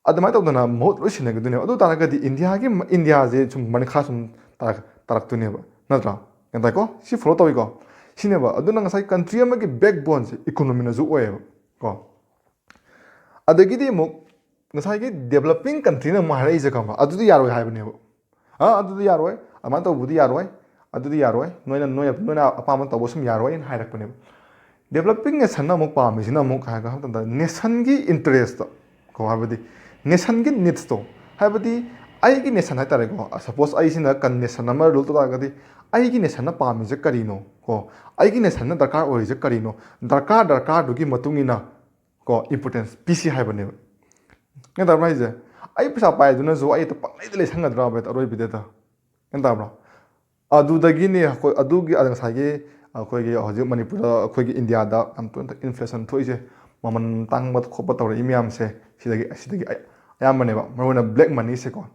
ꯑꯗꯨꯃꯥꯏꯅ ꯇꯧꯗꯅ ꯃꯍꯨꯠ ꯂꯣꯏ ꯁꯤꯟꯅꯈꯤꯗꯣꯏꯅꯦꯕ꯫ ꯑꯗꯨ ꯇꯥꯔꯒꯗꯤ ꯏꯟꯗꯤꯌꯥꯒꯤ ꯃ-, ꯏꯟꯗꯤꯌꯥꯁꯦ ꯁꯨꯝ ꯃꯈꯥ ꯁꯨꯝ ꯇꯥꯔꯛ-, ꯇꯥꯔꯛꯇꯣꯏꯅꯦꯕ, ꯅꯠꯇ꯭ꯔꯥ? ꯒ꯭ꯌꯥꯟ ꯇꯥꯏꯀꯣ? ꯁꯤ ꯐꯣꯂꯣ ꯇꯧꯏꯀꯣ? ꯁꯤꯅꯦꯕ꯫ ꯑꯗꯨꯅ ꯉꯁꯥꯏ ꯀꯟꯇ꯭ꯔꯤ ꯑꯃꯒꯤ ꯕꯦꯛꯕꯣꯟꯁꯦ ꯏꯀꯣꯅꯣꯃꯤꯅꯁꯨ ꯑꯣꯏꯌꯦꯕ ꯀꯣ꯫ ꯑꯗꯒꯤꯗꯤ ꯑꯃꯨꯛ ꯉꯁꯥꯏꯒꯤ ꯗꯦꯕꯂꯞꯄꯤꯡ ꯀꯟꯇ꯭ꯔꯤꯅ ꯑꯃꯨꯛ ꯍꯥꯏꯔꯛꯏꯁꯦ ꯈꯪꯕ꯭ꯔꯥ? ꯑꯗꯨꯗꯤ ꯌꯥꯔꯣꯏ ꯍꯥꯏꯕꯅꯦꯕ꯫ ꯑꯥ, ꯑꯗꯨꯗꯤ ꯌꯥꯔꯣꯏ, ꯑꯗꯨꯃꯥꯏꯅ ꯇꯧꯕꯗꯤ ꯌꯥꯔꯣꯏ, ꯑꯗꯨꯗꯤ ꯌꯥꯔꯣꯏ, ꯅꯣꯏꯅ, ꯅꯣꯏ, ꯅꯣꯏꯅ ꯑꯄꯥꯝꯕ ꯇꯧꯕ ꯁꯨꯝ ꯌꯥꯔꯣꯏꯅ ꯍꯥꯏꯔꯛꯄꯅꯦꯕ꯫ ꯗꯦꯕꯂꯞꯄꯤꯡ ꯅꯦꯁꯟꯅ ꯑꯃꯨꯛ ꯄꯥꯝꯃꯤꯁꯤꯅ ꯑꯃꯨꯛ ꯀꯩ ꯍꯥꯏ ꯃꯇꯝꯗ ꯅꯦꯁꯟꯒꯤ ꯏꯟꯇꯔꯦꯁꯇ ꯀꯣ, ꯍꯥꯏꯕꯗꯤ nationꯒꯤ needsꯇꯣ, ꯍꯥꯏꯕꯗꯤ ꯑꯩꯒꯤ nation ꯍꯥꯏꯇꯥꯔꯦꯀꯣ, suppose ꯑꯩꯁꯤꯅ ꯀꯟ-, nation ꯑꯃ rule ꯇꯧ ꯇꯥꯔꯒꯗꯤ, ꯑꯩꯒꯤ nationꯅ ꯄꯥꯝꯃꯤꯁꯦ ꯀꯔꯤꯅꯣ? ꯀꯣ, ꯑꯩꯒꯤ nationꯅ ꯗꯔꯀꯥꯔ ꯑꯣꯏꯔꯤꯁꯦ ꯀꯔꯤꯅꯣ? ꯗꯔꯀꯥꯔ, ꯗꯔꯀꯥꯔꯗꯨꯒꯤ ꯃꯇꯨꯡ ꯏꯟꯅ, ꯀꯣ, importance ꯄꯤꯁꯤ ꯍꯥꯏꯕꯅꯦꯕ꯫ ꯒ꯭ꯌꯥꯟ ꯇꯥꯕ꯭ꯔꯥ ꯍꯥꯏꯁꯦ? ꯑꯩ ꯄꯩꯁꯥ ꯄꯥꯏꯗꯨꯅꯁꯨ ꯑꯩ ꯍꯦꯛꯇ ꯄꯪꯂꯩꯗ ꯂꯩꯁꯟꯒꯗ꯭ꯔꯕ ꯍꯦꯛꯇ ꯑꯔꯣꯏꯕꯗ? ꯒ꯭ꯌꯥꯟ ꯇꯥꯕ꯭ꯔꯥ? ꯑꯗꯨꯗꯒꯤꯅꯦ ꯑꯩꯈꯣꯏ, ꯑꯗꯨꯒꯤ, ꯑꯗ ꯉꯁꯥꯏꯒꯤ ꯑꯩꯈꯣꯏꯒꯤ ꯍꯧꯖꯤꯛ ꯃꯅꯤꯄꯨꯔꯗ, ꯑꯩꯈꯣꯏꯒꯤ ꯏꯟꯗꯤꯌꯥꯗ ꯌꯥꯝ ꯇꯣꯏꯅ inflation ꯊꯣꯛꯏꯁꯦ, ꯃꯃꯜ ꯇꯥꯡꯕ ꯈꯣꯠꯄ ꯇꯧꯔꯛꯏ ꯃꯌꯥꯝꯁꯦ, ꯁꯤꯗꯒꯤ, ꯁꯤꯗꯒꯤ ꯑꯌꯥꯝꯕꯅꯦꯕ, ꯃꯔꯨꯑꯣꯏꯅ black moneyꯁꯦꯀꯣ꯫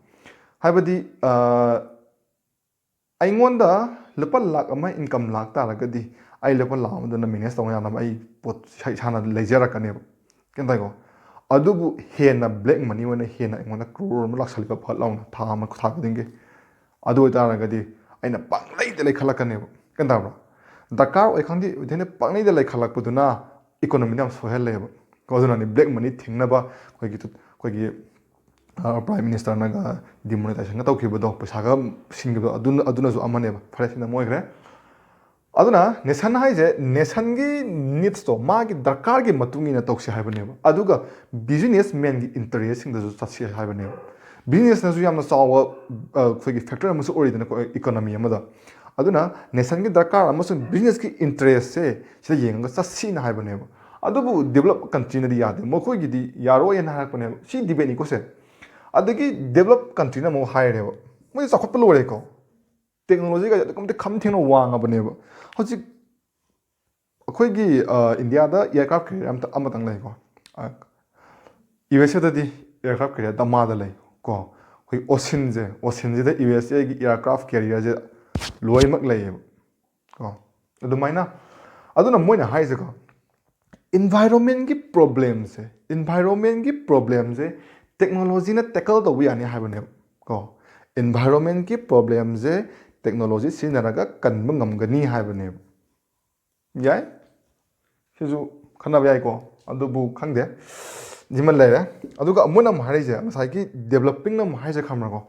ꯍꯥꯏꯕꯗꯤ, ꯑ, ꯑꯩꯉꯣꯟꯗ ꯂꯨꯄꯥ ꯂꯥꯛ ꯑꯃ income ꯂꯥꯛ ꯇꯥꯔꯒꯗꯤ, ꯑꯩ ꯂꯨꯄꯥ ꯂꯥꯛ ꯑꯃꯗꯨꯅ manage ꯇꯧꯕ ꯌꯥꯅꯕ ꯑꯩ ꯄꯣꯠ ꯏꯁꯥ ꯏꯁꯥꯅ ꯂꯩꯖꯔꯛꯀꯅꯦꯕ꯫ ꯒ꯭ꯌꯥꯟ ꯇꯥꯏꯀꯣ? ꯑꯗꯨꯕꯨ ꯍꯦꯟꯅ black money ꯑꯣꯏꯅ ꯍꯦꯟꯅ ꯑꯩꯉꯣꯟꯗ crore ꯑꯃ ꯂꯥꯛꯁꯜꯂꯤꯕ ꯐꯠ ꯂꯥꯎꯅ ꯊꯥ ꯑꯃ, ꯊꯥ ꯈꯨꯗꯤꯡꯒꯤ, ꯑꯗꯨ ꯑꯣꯏꯇꯥꯔꯒꯗꯤ ꯑꯩꯅ ꯄꯪꯂꯩꯗ ꯂꯩꯈꯠꯂꯛꯀꯅꯦꯕ꯫ ꯒ꯭ꯌꯥꯟ ꯇꯥꯕ꯭ꯔꯥ? ꯗꯔꯀꯥꯔ ꯑꯣꯏ ꯈꯪꯗꯦ, ꯑꯣꯏꯗꯦ ꯈꯪꯗꯦ, ꯄꯪꯂꯩꯗ ꯂꯩꯈꯠꯂꯛꯄꯗꯨꯅ economyꯗ ꯌꯥꯝ ꯁꯣꯛꯍꯜꯂꯦꯕ꯫ ꯀꯣ, ꯑꯗꯨꯅꯅꯤ black money ꯊꯤꯡꯅꯕ ꯑꯩꯈꯣꯏꯒꯤ, ꯑꯩꯈꯣꯏꯒꯤ, ꯑ, Prime Ministerꯅꯒ demonetizationꯒ ꯇꯧꯈꯤꯕꯗꯣ, ꯄꯩꯁꯥꯒ ꯁꯤꯡꯈꯤꯕꯗꯣ, ꯑꯗꯨꯅ, ꯑꯗꯨꯅꯁꯨ ꯑꯃꯅꯦꯕ꯫ ꯐꯔꯦ, ꯁꯤꯅ ꯑꯃ ꯑꯣꯏꯈ꯭ꯔꯦ꯫ ꯑꯗꯨꯅ nation ꯍꯥꯏꯁꯦ nationꯒꯤ needsꯇꯣ, ꯃꯥꯒꯤ ꯗꯔꯀꯥꯔꯒꯤ ꯃꯇꯨꯡ ꯏꯟꯅ ꯇꯧꯁꯤ ꯍꯥꯏꯕꯅꯦꯕ꯫ ꯑꯗꯨꯒ businessmanꯒꯤ interestꯁꯤꯡꯗꯁꯨ ꯆꯠꯁꯤ ꯍꯥꯏꯕꯅꯦꯕ꯫ Businessꯅꯁꯨ ꯌꯥꯝꯅ ꯆꯥꯎꯕ, ꯑ, ꯑꯩꯈꯣꯏꯒꯤ factor ꯑꯃꯁꯨ ꯑꯣꯏꯔꯤꯗꯅꯀꯣ economy ꯑꯃꯗ꯫ ꯑꯗꯨꯅ nationꯒꯤ ꯗꯔꯀꯥꯔ ꯑꯃꯁꯨꯡ businessꯀꯤ interestꯁꯦ ꯁꯤꯗ ꯌꯦꯡꯉꯒ ꯆꯠꯁꯤꯅ ꯍꯥꯏꯕꯅꯦꯕ꯫ ꯑꯗꯨꯕꯨ develop countryꯅꯗꯤ ꯌꯥꯗꯦ, ꯃꯈꯣꯏꯒꯤꯗꯤ ꯌꯥꯔꯣꯏꯅ ꯍꯥꯏꯔꯛꯄꯅꯦꯕ꯫ ꯁꯤ debateꯅꯤꯀꯣ ꯁꯦ꯫ ꯑꯗꯒꯤ develop countryꯅ ꯑꯃꯨꯛ ꯍꯥꯏꯔꯦꯕ, ꯃꯣꯏꯗꯤ ꯆꯥꯎꯈꯠꯄ ꯂꯣꯏꯔꯦꯀꯣ, technologyꯒꯁꯦ ꯑꯗꯨꯛꯀꯤ ꯃꯇꯤꯛ ꯈꯝ ꯊꯦꯡꯅ ꯋꯥꯡꯉꯕꯅꯦꯕ꯫ ꯍꯧꯖꯤꯛ ꯑꯩꯈꯣꯏꯒꯤ, ꯑ, ꯏꯟꯗꯤꯌꯥꯗ aircraft carrier ꯑꯝꯇ, ꯑꯃꯇꯪ ꯂꯩꯀꯣ꯫ ꯑ, USAꯗꯗꯤ aircraft carrier ꯗꯃꯥꯗ ꯂꯩ ꯀꯣ꯫ ꯑꯩꯈꯣꯏ oceanꯁꯦ, oceanꯁꯤꯗ USAꯒꯤ aircraft carrierꯁꯦ ꯂꯣꯏꯅꯃꯛ ꯂꯩꯌꯦꯕ ꯀꯣ꯫ ꯑꯗꯨꯃꯥꯏꯅ, ꯑꯗꯨꯅ ꯃꯣꯏꯅ ꯍꯥꯏꯁꯦꯀꯣ, environmentꯀꯤ problemꯁꯦ, environmentꯀꯤ problemꯁꯦ technologyꯅ tackle ꯇꯧꯕ ꯌꯥꯅꯤ ꯍꯥꯏꯕꯅꯦꯕ ꯀꯣ꯫ Environmentꯀꯤ problemꯁꯦ technology ꯁꯤꯖꯤꯟꯅꯔꯒ ꯀꯟꯕ ꯉꯝꯒꯅꯤ ꯍꯥꯏꯕꯅꯦꯕ꯫ ꯌꯥꯏ, ꯁꯤꯁꯨ ꯈꯟꯅꯕ ꯌꯥꯏꯀꯣ, ꯑꯗꯨꯕꯨ ꯈꯪꯗꯦ, ꯁꯤꯃ ꯂꯩꯔꯦ꯫ ꯑꯗꯨꯒ ꯃꯣꯏꯅ ꯑꯃꯨꯛ ꯍꯥꯏꯔꯤꯁꯦ, ꯉꯁꯥꯏꯒꯤ developingꯅ ꯑꯃꯨꯛ ꯍꯥꯏꯔꯤꯁꯦ ꯈꯪꯕ꯭ꯔꯥꯀꯣ,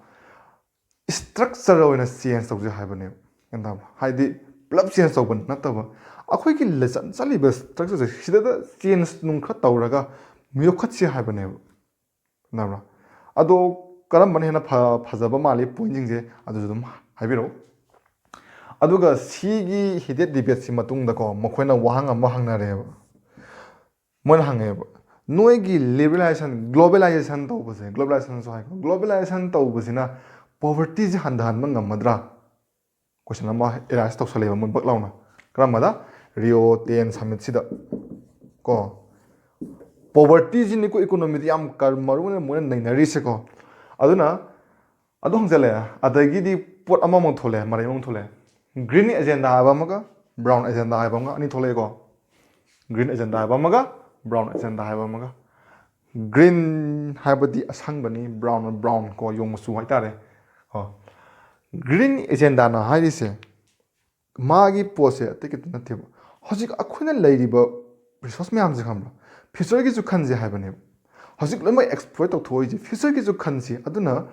structure ꯑꯣꯏꯅ change ꯇꯧꯁꯦ ꯍꯥꯏꯕꯅꯦꯕ꯫ ꯒ꯭ꯌꯥꯟ ꯇꯥꯕ꯭ꯔꯥ? ꯍꯥꯏꯗꯤ ꯄꯨꯂꯞ change ꯇꯧꯕ ꯅꯠꯇꯕ, ꯑꯩꯈꯣꯏꯒꯤ ꯂꯩꯆꯠ ꯆꯠꯂꯤꯕ structureꯁꯦ ꯁꯤꯗ change ꯅꯨꯡ ꯈꯔ ꯇꯧꯔꯒ ꯌꯣꯛꯈꯠꯁꯤ ꯍꯥꯏꯕꯅꯦꯕ꯫ ꯅꯠꯇꯕ꯭ꯔꯥ? ꯑꯗꯣ ꯀꯔꯝꯕꯅ ꯍꯦꯟꯅ ꯐ- ꯐꯖꯕ ꯃꯥꯜꯂꯤ ꯄꯣꯏꯟꯁꯤꯡꯁꯦ ꯑꯗꯨꯁꯨ ꯑꯗꯨꯝ ꯍꯥꯏꯕꯤꯔꯛꯎ꯫ ꯑꯗꯨꯒ ꯁꯤꯒꯤ heated debateꯁꯤ ꯃꯇꯨꯡꯗꯀꯣ ꯃꯈꯣꯏꯅ ꯋꯥꯍꯪ ꯑꯃ ꯍꯪꯅꯔꯦꯕ꯫ ꯃꯣꯏꯅ ꯍꯪꯉꯦꯕ, "ꯅꯣꯏꯒꯤ liberalization, globalization ꯇꯧꯕꯁꯦ, globalizationꯁꯨ ꯍꯥꯏꯀꯣ, globalization ꯇꯧꯕꯁꯤꯅ povertyꯁꯦ ꯍꯟꯊꯍꯟꯕ ꯉꯝꯃꯗ꯭ꯔꯥ?" ꯀꯣꯏꯁꯟ ꯑꯃ ꯑꯦꯔꯥꯏꯁ ꯇꯧꯁꯜꯂꯦꯕ ꯃꯣꯏ ꯕꯛ ꯂꯥꯎꯅ꯫ ꯀꯔꯝꯕꯗ? Rio ten summitꯁꯤꯗ ꯀꯣ꯫ Povertyꯁꯤꯅꯤꯀꯣ economyꯗ ꯌꯥꯝ ꯀ- ꯃꯔꯨ ꯑꯣꯏꯅ ꯃꯣꯏꯅ ꯅꯩꯅꯔꯤꯁꯦꯀꯣ꯫ ꯑꯗꯨꯅ ꯑꯗꯨ ꯍꯪꯖꯜꯂꯛꯑꯦ꯫ ꯑꯗꯒꯤꯗꯤ ꯄꯣꯠ ꯑꯃꯃꯨꯛ ꯊꯣꯛꯂꯛꯑꯦ, ꯃꯔꯩ ꯑꯃꯃꯨꯛ ꯊꯣꯛꯂꯛꯑꯦ꯫ Green agenda ꯍꯥꯏꯕ ꯑꯃꯒ brown agenda ꯍꯥꯏꯕ ꯑꯃꯒ ꯑꯅꯤ ꯊꯣꯛꯂꯛꯑꯦꯀꯣ꯫ Green agenda ꯍꯥꯏꯕ ꯑꯃꯒ brown agenda ꯍꯥꯏꯕ ꯑꯃꯒ꯫ Green ꯍꯥꯏꯕꯗꯤ ꯑꯁꯪꯕꯅꯤ, brown brown ꯀꯣ, ꯌꯣꯡ ꯃꯆꯨ ꯍꯥꯏꯇꯥꯔꯦ ꯀꯣ꯫ Green agendaꯅ ꯍꯥꯏꯔꯤꯁꯦ ꯃꯥꯒꯤ ꯄꯣꯠꯁꯦ ꯑꯇꯩ ꯀꯩꯝꯇ ꯅꯠꯇꯦꯕ꯫ ꯍꯧꯖꯤꯛ ꯑꯩꯈꯣꯏꯅ ꯂꯩꯔꯤꯕ resource ꯃꯌꯥꯝꯁꯦ ꯈꯪꯕ꯭ꯔꯥ? Futureꯒꯤꯁꯨ ꯈꯟꯁꯦ ꯍꯥꯏꯕꯅꯦꯕ꯫ ꯍꯧꯖꯤꯛ ꯂꯣꯏꯅꯃꯛ exploit ꯇꯧꯊꯣꯛꯏꯁꯦ futureꯒꯤꯁꯨ ꯈꯟꯁꯤ꯫ ꯑꯗꯨꯅ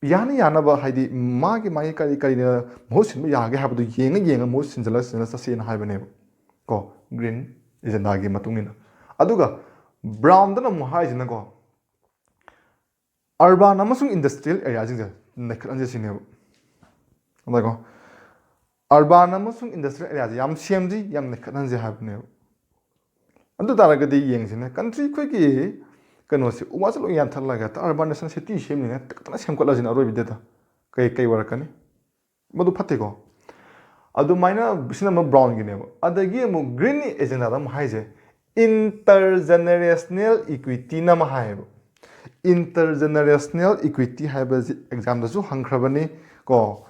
ꯌꯥꯅ ꯌꯥꯅꯕ, ꯍꯥꯏꯗꯤ ꯃꯥꯒꯤ ꯃꯥꯒꯤ ꯀꯔꯤ ꯀꯔꯤꯅ ꯃꯍꯨꯠ ꯁꯤꯟꯕ ꯌꯥꯒꯦ ꯍꯥꯏꯕꯗꯨ ꯌꯦꯡꯉ ꯌꯦꯡꯉ ꯃꯍꯨꯠ ꯁꯤꯟꯖꯜꯂ ꯁꯤꯟꯖꯜꯂ ꯆꯠꯁꯦꯅ ꯍꯥꯏꯕꯅꯦꯕ ꯀꯣ꯫ Green agendaꯒꯤ ꯃꯇꯨꯡ ꯏꯟꯅ꯫ ꯑꯗꯨꯒ brownꯗꯅ ꯑꯃꯨꯛ ꯍꯥꯏꯁꯤꯅꯀꯣ, urban ꯑꯃꯁꯨꯡ industrial areaꯁꯤꯡꯁꯦ ꯅꯩꯈꯠꯍꯟꯁꯦ ꯁꯤꯅꯦꯕ꯫ ꯑꯗꯀꯣ, urban ꯑꯃꯁꯨꯡ industrial areaꯁꯦ ꯌꯥꯝ ꯁꯦꯝꯁꯤ, ꯌꯥꯝ ꯅꯩꯈꯠꯍꯟꯁꯦ ꯍꯥꯏꯕꯅꯦꯕ꯫ ꯑꯗꯨ ꯇꯥꯔꯒꯗꯤ ꯌꯦꯡꯁꯤꯅꯦ, country ꯑꯩꯈꯣꯏꯒꯤ ꯀꯩꯅꯣꯁꯦ, ꯎ ꯋꯥꯁꯦ ꯂꯣꯏ ꯌꯥꯟꯊꯠꯂꯒ ꯍꯦꯛꯇ urbanization city ꯁꯦꯝꯅꯤꯅ ꯇꯤꯛꯇꯅ ꯁꯦꯝꯒꯠꯂꯁꯤꯅ ꯑꯔꯣꯏꯕꯗꯨꯗ ꯀꯩ ꯀꯩ ꯑꯣꯏꯔꯛꯀꯅꯤ? ꯃꯗꯨ ꯐꯠꯇꯦꯀꯣ꯫ ꯑꯗꯨꯃꯥꯏꯅ ꯁꯤꯅ ꯑꯃꯨꯛ brownꯒꯤꯅꯦꯕ꯫ ꯑꯗꯒꯤ ꯑꯃꯨꯛ green agendaꯗ ꯑꯃꯨꯛ ꯍꯥꯏꯁꯦ intergenerational equityꯅ ꯑꯃ ꯍꯥꯏꯌꯦꯕ꯫ Intergenerational equity ꯍꯥꯏꯕꯁꯤ examꯗꯁꯨ ꯍꯪꯈ꯭ꯔꯕꯅꯤ ꯀꯣ꯫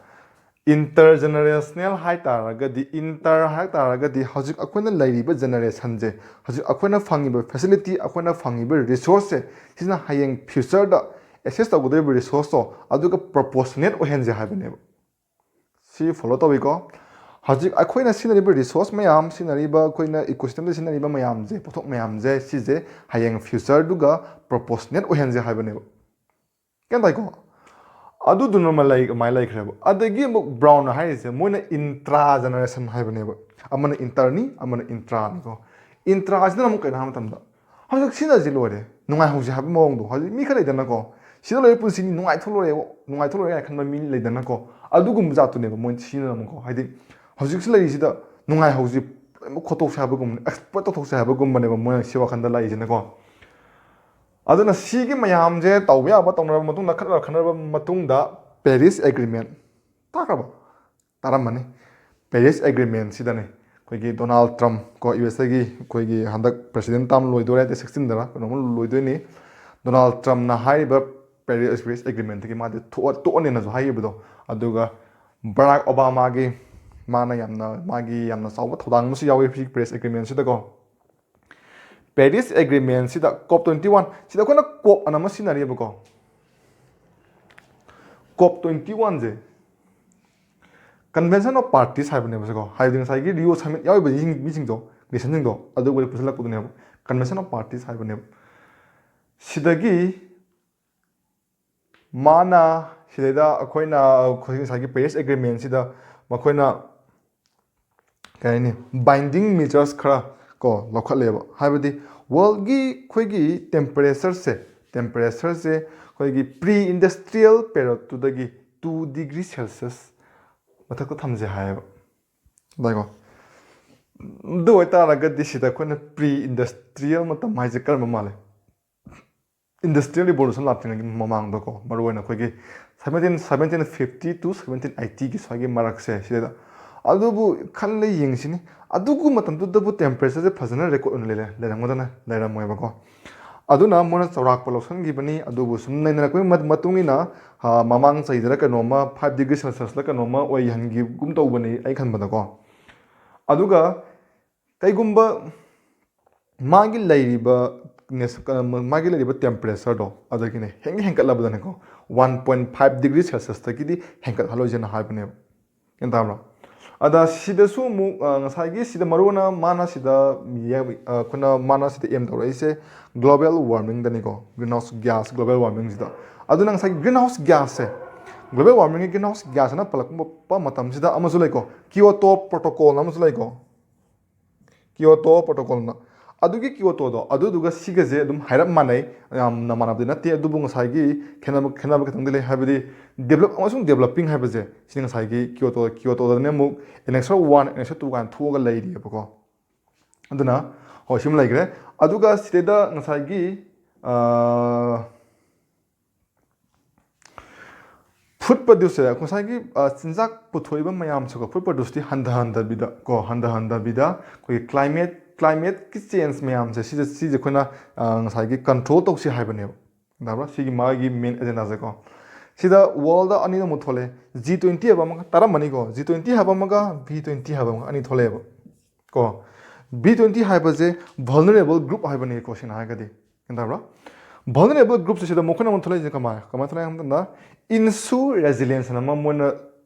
Intergenerational ꯍꯥꯏ ꯇꯥꯔꯒꯗꯤ, inter ꯍꯥꯏ ꯇꯥꯔꯒꯗꯤ ꯍꯧꯖꯤꯛ ꯑꯩꯈꯣꯏꯅ ꯂꯩꯔꯤꯕ generationꯁꯦ, ꯍꯧꯖꯤꯛ ꯑꯩꯈꯣꯏꯅ ꯐꯪꯉꯤꯕ facility, ꯑꯩꯈꯣꯏꯅ ꯐꯪꯉꯤꯕ resourceꯁꯦ, ꯁꯤꯅ ꯍꯌꯦꯡ futureꯗ access ꯇꯧꯒꯗꯧꯔꯤꯕ resourceꯇꯣ ꯑꯗꯨꯒ proportionate ꯑꯣꯏꯍꯟꯁꯦ ꯍꯥꯏꯕꯅꯦꯕ꯫ ꯁꯤ follow ꯇꯧꯏꯀꯣ꯫ ꯍꯧꯖꯤꯛ ꯑꯩꯈꯣꯏꯅ ꯁꯤꯖꯤꯟꯅꯔꯤꯕ resource ꯃꯌꯥꯝ, ꯁꯤꯖꯤꯟꯅꯔꯤꯕ ꯑꯩꯈꯣꯏꯅ ecosystemꯗ ꯁꯤꯖꯤꯟꯅꯔꯤꯕ ꯃꯌꯥꯝꯁꯦ, ꯄꯣꯠꯊꯣꯛ ꯃꯌꯥꯝꯁꯦ, ꯁꯤꯁꯦ ꯍꯌꯦꯡ futureꯗꯨꯒ proportionate ꯑꯣꯏꯍꯟꯁꯦ ꯍꯥꯏꯕꯅꯦꯕ꯫ ꯒ꯭ꯌꯥꯟ ꯇꯥꯏꯀꯣ? ꯑꯗꯨꯗꯨꯅ ꯑꯃ ꯂꯩ, ꯑꯗꯨꯃꯥꯏꯅ ꯂꯩꯈ꯭ꯔꯦꯕ꯫ ꯑꯗꯒꯤ ꯑꯃꯨꯛ brown ꯍꯥꯏꯔꯤꯁꯦ ꯃꯣꯏꯅ intra generation ꯍꯥꯏꯕꯅꯦꯕ꯫ ꯑꯃꯅ interꯅꯤ, ꯑꯃꯅ intraꯅꯤꯀꯣ꯫ Intraꯁꯤꯅ ꯑꯃꯨꯛ ꯀꯩꯅꯣ ꯍꯥꯏꯕ ꯃꯇꯝꯗ, ꯍꯧꯖꯤꯛ ꯁꯤꯖꯤꯟꯅꯁꯤ ꯂꯣꯏꯔꯦ, ꯅꯨꯡꯉꯥꯏꯍꯧꯁꯦ ꯍꯥꯏꯕ ꯃꯑꯣꯡꯗꯣ, ꯍꯧꯖꯤꯛ ꯃꯤ ꯈꯔ ꯂꯩꯗꯅꯀꯣ, ꯁꯤꯗ ꯂꯣꯏꯔꯦ ꯄꯨꯟꯁꯤꯅꯤ, ꯅꯨꯡꯉꯥꯏꯊꯣꯛꯂꯣꯏꯔꯦ, ꯅꯨꯡꯉꯥꯏꯊꯣꯛꯂꯣꯏꯔꯦ ꯍꯥꯏꯅ ꯈꯟꯕ ꯃꯤ ꯂꯩꯗꯅꯀꯣ, ꯑꯗꯨꯒꯨꯝꯕ ꯖꯥꯠꯇꯨꯅꯦꯕ ꯃꯣꯏꯅ ꯁꯤꯖꯤꯟꯅꯔꯝꯃꯨꯀꯣ꯫ ꯍꯥꯏꯗꯤ ꯍꯧꯖꯤꯛꯁꯤ ꯂꯩꯔꯤꯁꯤꯗ ꯅꯨꯡꯉꯥꯏꯍꯧꯁꯤ ꯂꯣꯏꯅꯃꯛ ꯈꯣꯠꯇꯣꯛꯁꯦ ꯍꯥꯏꯕꯒꯨꯝꯕꯅꯦ, ꯑꯦꯛꯁꯄ꯭ꯂꯣꯏꯠ ꯇꯧꯊꯣꯛꯁꯦ ꯍꯥꯏꯕꯒꯨꯝꯕꯅꯦꯕ ꯃꯣꯏꯅ ꯁꯤ ꯋꯥꯈꯟꯗ ꯂꯥꯛꯏꯁꯤꯅꯀꯣ꯫ ꯑꯗꯨꯅ ꯁꯤꯒꯤ ꯃꯌꯥꯝꯁꯦ ꯇꯧꯕ ꯌꯥꯕ ꯇꯧꯅꯔꯕ ꯃꯇꯨꯡꯗ, ꯈꯠꯅꯔ ꯈꯠꯅꯔꯕ ꯃꯇꯨꯡꯗ ꯄꯦꯔꯤꯁ ꯑꯦꯒ꯭ꯔꯤꯃꯦꯟ ꯇꯥꯈ꯭ꯔꯕ? ꯇꯥꯔꯝꯃꯅꯤ꯫ ꯄꯦꯔꯤꯁ ꯑꯦꯒ꯭ꯔꯤꯃꯦꯟꯁꯤꯗꯅꯦ ꯑꯩꯈꯣꯏꯒꯤ ꯗꯣꯅꯥꯜ ꯇ꯭ꯔꯝꯞ ꯀꯣ, ꯌꯨ ꯑꯦꯁ ꯑꯦꯒꯤ ꯑꯩꯈꯣꯏꯒꯤ ꯍꯟꯗꯛ ꯄ꯭ꯔꯦꯁꯤꯗꯦꯟ ꯇꯥꯝ ꯂꯣꯏꯗꯣꯔꯦ, ꯗꯦꯠ ꯁꯤꯛꯁꯇꯤꯟꯗꯔ ꯀꯩꯅꯣꯝꯃ ꯂꯣꯏꯗꯣꯏꯅꯤ꯫ ꯗꯣꯅꯥꯜ ꯇ꯭ꯔꯝꯞꯅ ꯍꯥꯏꯔꯤꯕ ꯄꯦꯔꯤꯁ ꯄꯦꯔꯤꯁ ꯑꯦꯒ꯭ꯔꯤꯃꯦꯟꯗꯒꯤ ꯃꯥꯗꯤ ꯊꯣꯛꯑ ꯇꯣꯛꯑꯅꯦꯅꯁꯨ ꯍꯥꯏꯈꯤꯕꯗꯣ, ꯑꯗꯨꯒ ꯕꯔꯥꯛ ꯑꯣꯕꯥꯃꯥꯒꯤ, ꯃꯥꯅ ꯌꯥꯝꯅ, ꯃꯥꯒꯤ ꯌꯥꯝꯅ ꯆꯥꯎꯕ ꯊꯧꯗꯥꯡ ꯑꯃꯁꯨ ꯌꯥꯎꯋꯤ ꯁꯤ ꯄꯦꯔꯤꯁ ꯑꯦꯒ꯭ꯔꯤꯃꯦꯟꯁꯤꯗꯀꯣ꯫ ꯄꯦꯔꯤꯁ ꯑꯦꯒ꯭ꯔꯤꯃꯦꯟꯁꯤꯗ ꯀꯣꯞ ꯇ꯭ꯋꯦꯟꯇꯤ ꯋꯥꯟ, ꯁꯤꯗ ꯑꯩꯈꯣꯏꯅ ꯀꯣꯞ ꯑꯅ ꯑꯃ ꯁꯤꯖꯤꯟꯅꯔꯤꯕꯀꯣ꯫ ꯀꯣꯞ ꯇ꯭ꯋꯦꯟꯇꯤ ꯋꯥꯟꯁꯦ ꯀꯟꯚꯦꯟꯁꯟ ꯑꯣꯐ ꯄꯥꯔꯇꯤꯁ ꯍꯥꯏꯕꯅꯦꯕ ꯁꯤꯀꯣ, ꯍꯥꯏꯕꯗꯤ ꯉꯁꯥꯏꯒꯤ ꯔꯤꯑꯣ ꯁꯃꯤꯠ ꯌꯥꯎꯔꯤꯕ ꯃꯤꯁꯤꯡꯗꯣ, ꯅꯦꯁꯟꯁꯤꯡꯗꯣ, ꯑꯗꯨꯒ ꯄꯨꯟꯁꯤꯜꯂꯛꯄꯗꯨꯅꯦꯕ ꯀꯟꯚꯦꯟꯁꯟ ꯑꯣꯐ ꯄꯥꯔꯇꯤꯁ ꯍꯥꯏꯕꯅꯦꯕ꯫ ꯁꯤꯗꯒꯤ ꯃꯥꯅ, ꯁꯤꯗꯩꯗ ꯑꯩꯈꯣꯏꯅ, ꯑꯩꯈꯣꯏ ꯉꯁꯥꯏꯒꯤ ꯄꯦꯔꯤꯁ ꯑꯦꯒ꯭ꯔꯤꯃꯦꯟꯁꯤꯗ ꯃꯈꯣꯏꯅ ꯀꯩ ꯍꯥꯏꯅꯤ, ꯕꯥꯏꯟꯗꯤꯡ ꯃꯦꯖꯔꯁ ꯈꯔ ꯀꯣ ꯂꯧꯈꯠꯂꯦꯕ꯫ ꯍꯥꯏꯕꯗꯤ ꯋꯥꯔꯜꯒꯤ ꯑꯩꯈꯣꯏꯒꯤ ꯇꯦꯝꯄꯔꯦꯆꯔꯁꯦ, ꯇꯦꯝꯄꯔꯦꯆꯔꯁꯦ ꯑꯩꯈꯣꯏꯒꯤ ꯄ꯭ꯔꯤ ꯏꯟꯗꯁꯇ꯭ꯔꯤꯌꯦꯜ ꯄꯦꯔꯠꯇꯨꯗꯒꯤ ꯇꯨ ꯗꯤꯒ꯭ꯔꯤ ꯁꯦꯜꯁꯤꯌꯁ ꯃꯊꯛꯇ ꯊꯝꯁꯦ ꯍꯥꯏꯌꯦꯕ꯫ ꯑꯗꯨꯀꯣ, ꯑꯗꯨ ꯑꯣꯏꯇꯥꯔꯒꯗꯤ ꯁꯤꯗ ꯑꯩꯈꯣꯏꯅ ꯄ꯭ꯔꯤ ꯏꯟꯗꯁꯇ꯭ꯔꯤꯌꯦꯜ ꯃꯇꯝ ꯍꯥꯏꯁꯦ ꯀꯔꯝꯕ ꯃꯥꯜꯂꯦ? ꯏꯟꯗꯁꯇ꯭ꯔꯤꯌꯦꯜ ꯔꯤꯚꯣꯂꯨꯁꯟ ꯂꯥꯛꯇ꯭ꯔꯤꯉꯩꯒꯤ ꯃꯃꯥꯡꯗꯀꯣ, ꯃꯔꯨꯑꯣꯏꯅ ꯑꯩꯈꯣꯏꯒꯤ seventeen, seventeen fifty to seventeen ꯑꯩꯠꯇꯤꯒꯤ ꯁ꯭ꯋꯥꯏꯒꯤ ꯃꯔꯛꯁꯦ ꯁꯤꯗꯩꯗ꯫ ꯑꯗꯨꯕꯨ ꯈꯜꯂ ꯌꯦꯡꯁꯤꯅꯤ, ꯑꯗꯨꯒꯨꯝꯕ ꯃꯇꯝꯗꯨꯗꯕꯨ ꯇꯦꯝꯄꯔꯦꯆꯔꯁꯦ ꯐꯖꯅ ꯔꯦꯀꯣꯔꯠ ꯑꯣꯏꯅ ꯂꯩꯔ-, ꯂꯩꯔꯝꯒꯗꯅ ꯂꯩꯔꯝꯃꯣꯏꯕꯀꯣ꯫ ꯑꯗꯨꯅ ꯃꯣꯏꯅ ꯆꯥꯎꯔꯥꯛꯄ ꯂꯧꯁꯤꯟꯈꯤꯕꯅꯤ꯫ ꯑꯗꯨꯕꯨ ꯁꯨꯝ ꯅꯩꯅꯔꯛꯄꯒꯤ ꯃ-, ꯃꯇꯨꯡ ꯏꯟꯅ, ꯑ, ꯃꯃꯥꯡ ꯆꯍꯤꯗꯔ ꯀꯩꯅꯣꯝꯃ ꯐꯥꯏꯚ ꯗꯤꯒ꯭ꯔꯤ ꯁꯦꯜꯁꯤꯌꯁꯂ ꯀꯩꯅꯣꯝꯃ ꯑꯣꯏꯍꯟꯈꯤꯒꯨꯝ ꯇꯧꯕꯅꯤ ꯑꯩ ꯈꯟꯕꯗꯀꯣ꯫ ꯑꯗꯨꯒ ꯀꯩꯒꯨꯝꯕ ꯃꯥꯒꯤ ꯂꯩꯔꯤꯕ ꯅꯦꯁ-, ꯀ-, ꯃꯥꯒꯤ ꯂꯩꯔꯤꯕ ꯇꯦꯝꯄꯔꯦꯆꯔꯗꯣ ꯑꯗꯒꯤꯅꯦ ꯍꯦꯟ-, ꯍꯦꯟꯒꯠꯂꯕꯗꯅꯦꯀꯣ, ꯋꯥꯟ ꯄꯣꯏꯟ ꯐꯥꯏꯚ ꯗꯤꯒ꯭ꯔꯤ ꯁꯦꯜꯁꯤꯌꯁꯇꯒꯤꯗꯤ ꯍꯦꯟꯒꯠꯍꯜꯂꯣꯏꯁꯦꯅ ꯍꯥꯏꯕꯅꯦꯕ꯫ ꯒ꯭ꯌꯥꯟ ꯇꯥꯕ꯭ꯔꯣ? ꯑꯗ ꯁꯤꯗꯁꯨ ꯑꯃꯨꯛ, ꯑ, ꯉꯁꯥꯏꯒꯤ ꯁꯤꯗ ꯃꯔꯨꯑꯣꯏꯅ ꯃꯥꯅ ꯁꯤꯗ ꯌꯦ-, ꯑ, ꯑꯩꯈꯣꯏꯅ, ꯃꯥꯅ ꯁꯤꯗ ꯑꯦꯝ ꯇꯧꯔꯛꯏꯁꯦ ꯒ꯭ꯂꯣꯕꯦꯜ ꯋꯥꯔꯃꯤꯡꯗꯅꯤꯀꯣ, ꯒ꯭ꯔꯤꯟ ꯍꯥꯎꯁ ꯒ꯭ꯌꯥꯁ, ꯒ꯭ꯂꯣꯕꯦꯜ ꯋꯥꯔꯃꯤꯡꯁꯤꯗ꯫ ꯑꯗꯨꯅ ꯉꯁꯥꯏꯒꯤ ꯒ꯭ꯔꯤꯟ ꯍꯥꯎꯁ ꯒ꯭ꯌꯥꯁꯁꯦ, ꯒ꯭ꯂꯣꯕꯦꯜ ꯋꯥꯔꯃꯤꯡꯒꯤ ꯒ꯭ꯔꯤꯟ ꯍꯥꯎꯁ ꯒ꯭ꯌꯥꯁ ꯍꯥꯏꯅ ꯄꯜꯂꯛꯄ ꯃꯇꯝꯁꯤꯗ ꯑꯃꯁꯨ ꯂꯩꯀꯣ, ꯀꯤꯌꯣꯇꯣ ꯄ꯭ꯔꯣꯇꯣꯀꯣꯜꯅ ꯑꯃꯁꯨ ꯂꯩꯀꯣ, ꯀꯤꯌꯣꯇꯣ ꯄ꯭ꯔꯣꯇꯣꯀꯣꯜꯅ꯫ ꯑꯗꯨꯒꯤ ꯀꯤꯌꯣꯇꯣꯗꯣ ꯑꯗꯨꯗꯨꯒ ꯁꯤꯒꯁꯦ ꯑꯗꯨꯝ ꯍꯥꯏꯔꯞ ꯃꯥꯟꯅꯩ, ꯌꯥꯝꯅ ꯃꯥꯟꯅꯕꯗꯤ ꯅꯠꯇꯦ, ꯑꯗꯨꯕꯨ ꯉꯁꯥꯏꯒꯤ ꯈꯦꯠꯅꯕ ꯈꯦꯠꯅꯕ ꯈꯤꯇꯪꯗꯤ ꯂꯩ꯫ ꯍꯥꯏꯕꯗꯤ ꯗꯦꯕꯂꯞ ꯑꯃꯁꯨꯡ ꯗꯦꯕꯂꯞꯄꯤꯡ ꯍꯥꯏꯕꯁꯦ ꯁꯤ ꯉꯁꯥꯏꯒꯤ ꯀꯤꯌꯣꯇꯣ ꯀꯤꯌꯣꯇꯣꯗꯅꯦ ꯑꯃꯨꯛ ꯑꯦꯅꯦꯛꯁꯔ ꯋꯥꯟ, ꯑꯦꯅꯦꯛꯁꯔ ꯇꯨ ꯀꯥꯏꯅ ꯊꯣꯛꯑꯒ ꯂꯩꯔꯤꯑꯕꯀꯣ꯫ ꯑꯗꯨꯅ ꯍꯣꯏ, ꯁꯤꯃ ꯂꯩꯈ꯭ꯔꯦ꯫ ꯑꯗꯨꯒ ꯁꯤꯗꯩꯗ ꯉꯁꯥꯏꯒꯤ ꯐꯨꯗ ꯄ꯭ꯔꯗ꯭ꯌꯨꯁꯁꯦ ꯉꯁꯥꯏꯒꯤ ꯆꯤꯟꯖꯥꯛ ꯄꯨꯊꯣꯛꯏꯕ ꯃꯌꯥꯝꯁꯤꯀꯣ, ꯐꯨꯗ ꯄ꯭ꯔꯗ꯭ꯌꯨꯁꯇꯤ ꯍꯟꯊꯍꯟꯗꯕꯤꯗ ꯀꯣ, ꯍꯟꯊꯍꯟꯗꯕꯤꯗ ꯑꯩꯈꯣꯏꯒꯤ ꯀ꯭ꯂꯥꯏꯃꯦꯠ ꯀ꯭ꯂꯥꯏꯃꯦꯠꯀꯤ ꯆꯦꯟꯖ ꯃꯌꯥꯝꯁꯦ ꯁꯤꯁꯦ ꯁꯤꯁꯦ ꯑꯩꯈꯣꯏꯅ ꯉꯁꯥꯏꯒꯤ ꯀꯟꯇ꯭ꯔꯣꯜ ꯇꯧꯁꯤ ꯍꯥꯏꯕꯅꯦꯕ꯫ ꯒ꯭ꯌꯥꯟ ꯇꯥꯕ꯭ꯔꯥ? ꯁꯤꯒꯤ ꯃꯥꯒꯤ ꯃꯦꯟ ꯑꯦꯖꯦꯟꯗꯥꯁꯦꯀꯣ꯫ ꯁꯤꯗ ꯋꯥꯔꯜꯗ ꯑꯅꯤꯗ ꯑꯃꯨꯛ ꯊꯣꯛꯂꯛꯑꯦ, ꯖꯤ ꯇ꯭ꯋꯦꯟꯇꯤ ꯍꯥꯏꯕ ꯑꯃꯒ ꯇꯥꯔꯝꯃꯅꯤꯀꯣ꯫ ꯖꯤ ꯇ꯭ꯋꯦꯟꯇꯤ ꯍꯥꯏꯕ ꯑꯃꯒ ꯚꯤ ꯇ꯭ꯋꯦꯟꯇꯤ ꯍꯥꯏꯕ ꯑꯃꯒ ꯑꯅꯤ ꯊꯣꯛꯂꯛꯑꯦꯕ ꯀꯣ꯫ ꯚꯤ ꯇ꯭ꯋꯦꯟꯇꯤ ꯍꯥꯏꯕꯁꯦ ꯚꯜꯅꯔꯦꯕꯜ ꯒ꯭ꯔꯨꯞ ꯍꯥꯏꯕꯅꯤꯀꯣ, ꯁꯦꯡꯅ ꯍꯥꯏꯔꯒꯗꯤ꯫ ꯒ꯭ꯌꯥꯟ ꯇꯥꯕ꯭ꯔꯥ? ꯚꯜꯅꯔꯦꯕꯜ ꯒ꯭ꯔꯨꯞꯁꯦ ꯁꯤꯗ ꯃꯈꯣꯏꯅ ꯑꯃꯨꯛ ꯊꯣꯛꯂꯛꯏꯁꯦ ꯀꯃꯥꯏ ꯀꯃꯥꯏꯅ ꯊꯣꯛꯂꯛꯑꯦ ꯍꯥꯏꯕ ꯃꯇꯝꯗ, ꯏꯟꯁꯨ ꯔꯦꯖꯤꯂꯦꯟꯁ ꯑꯃ ꯃꯣꯏꯅ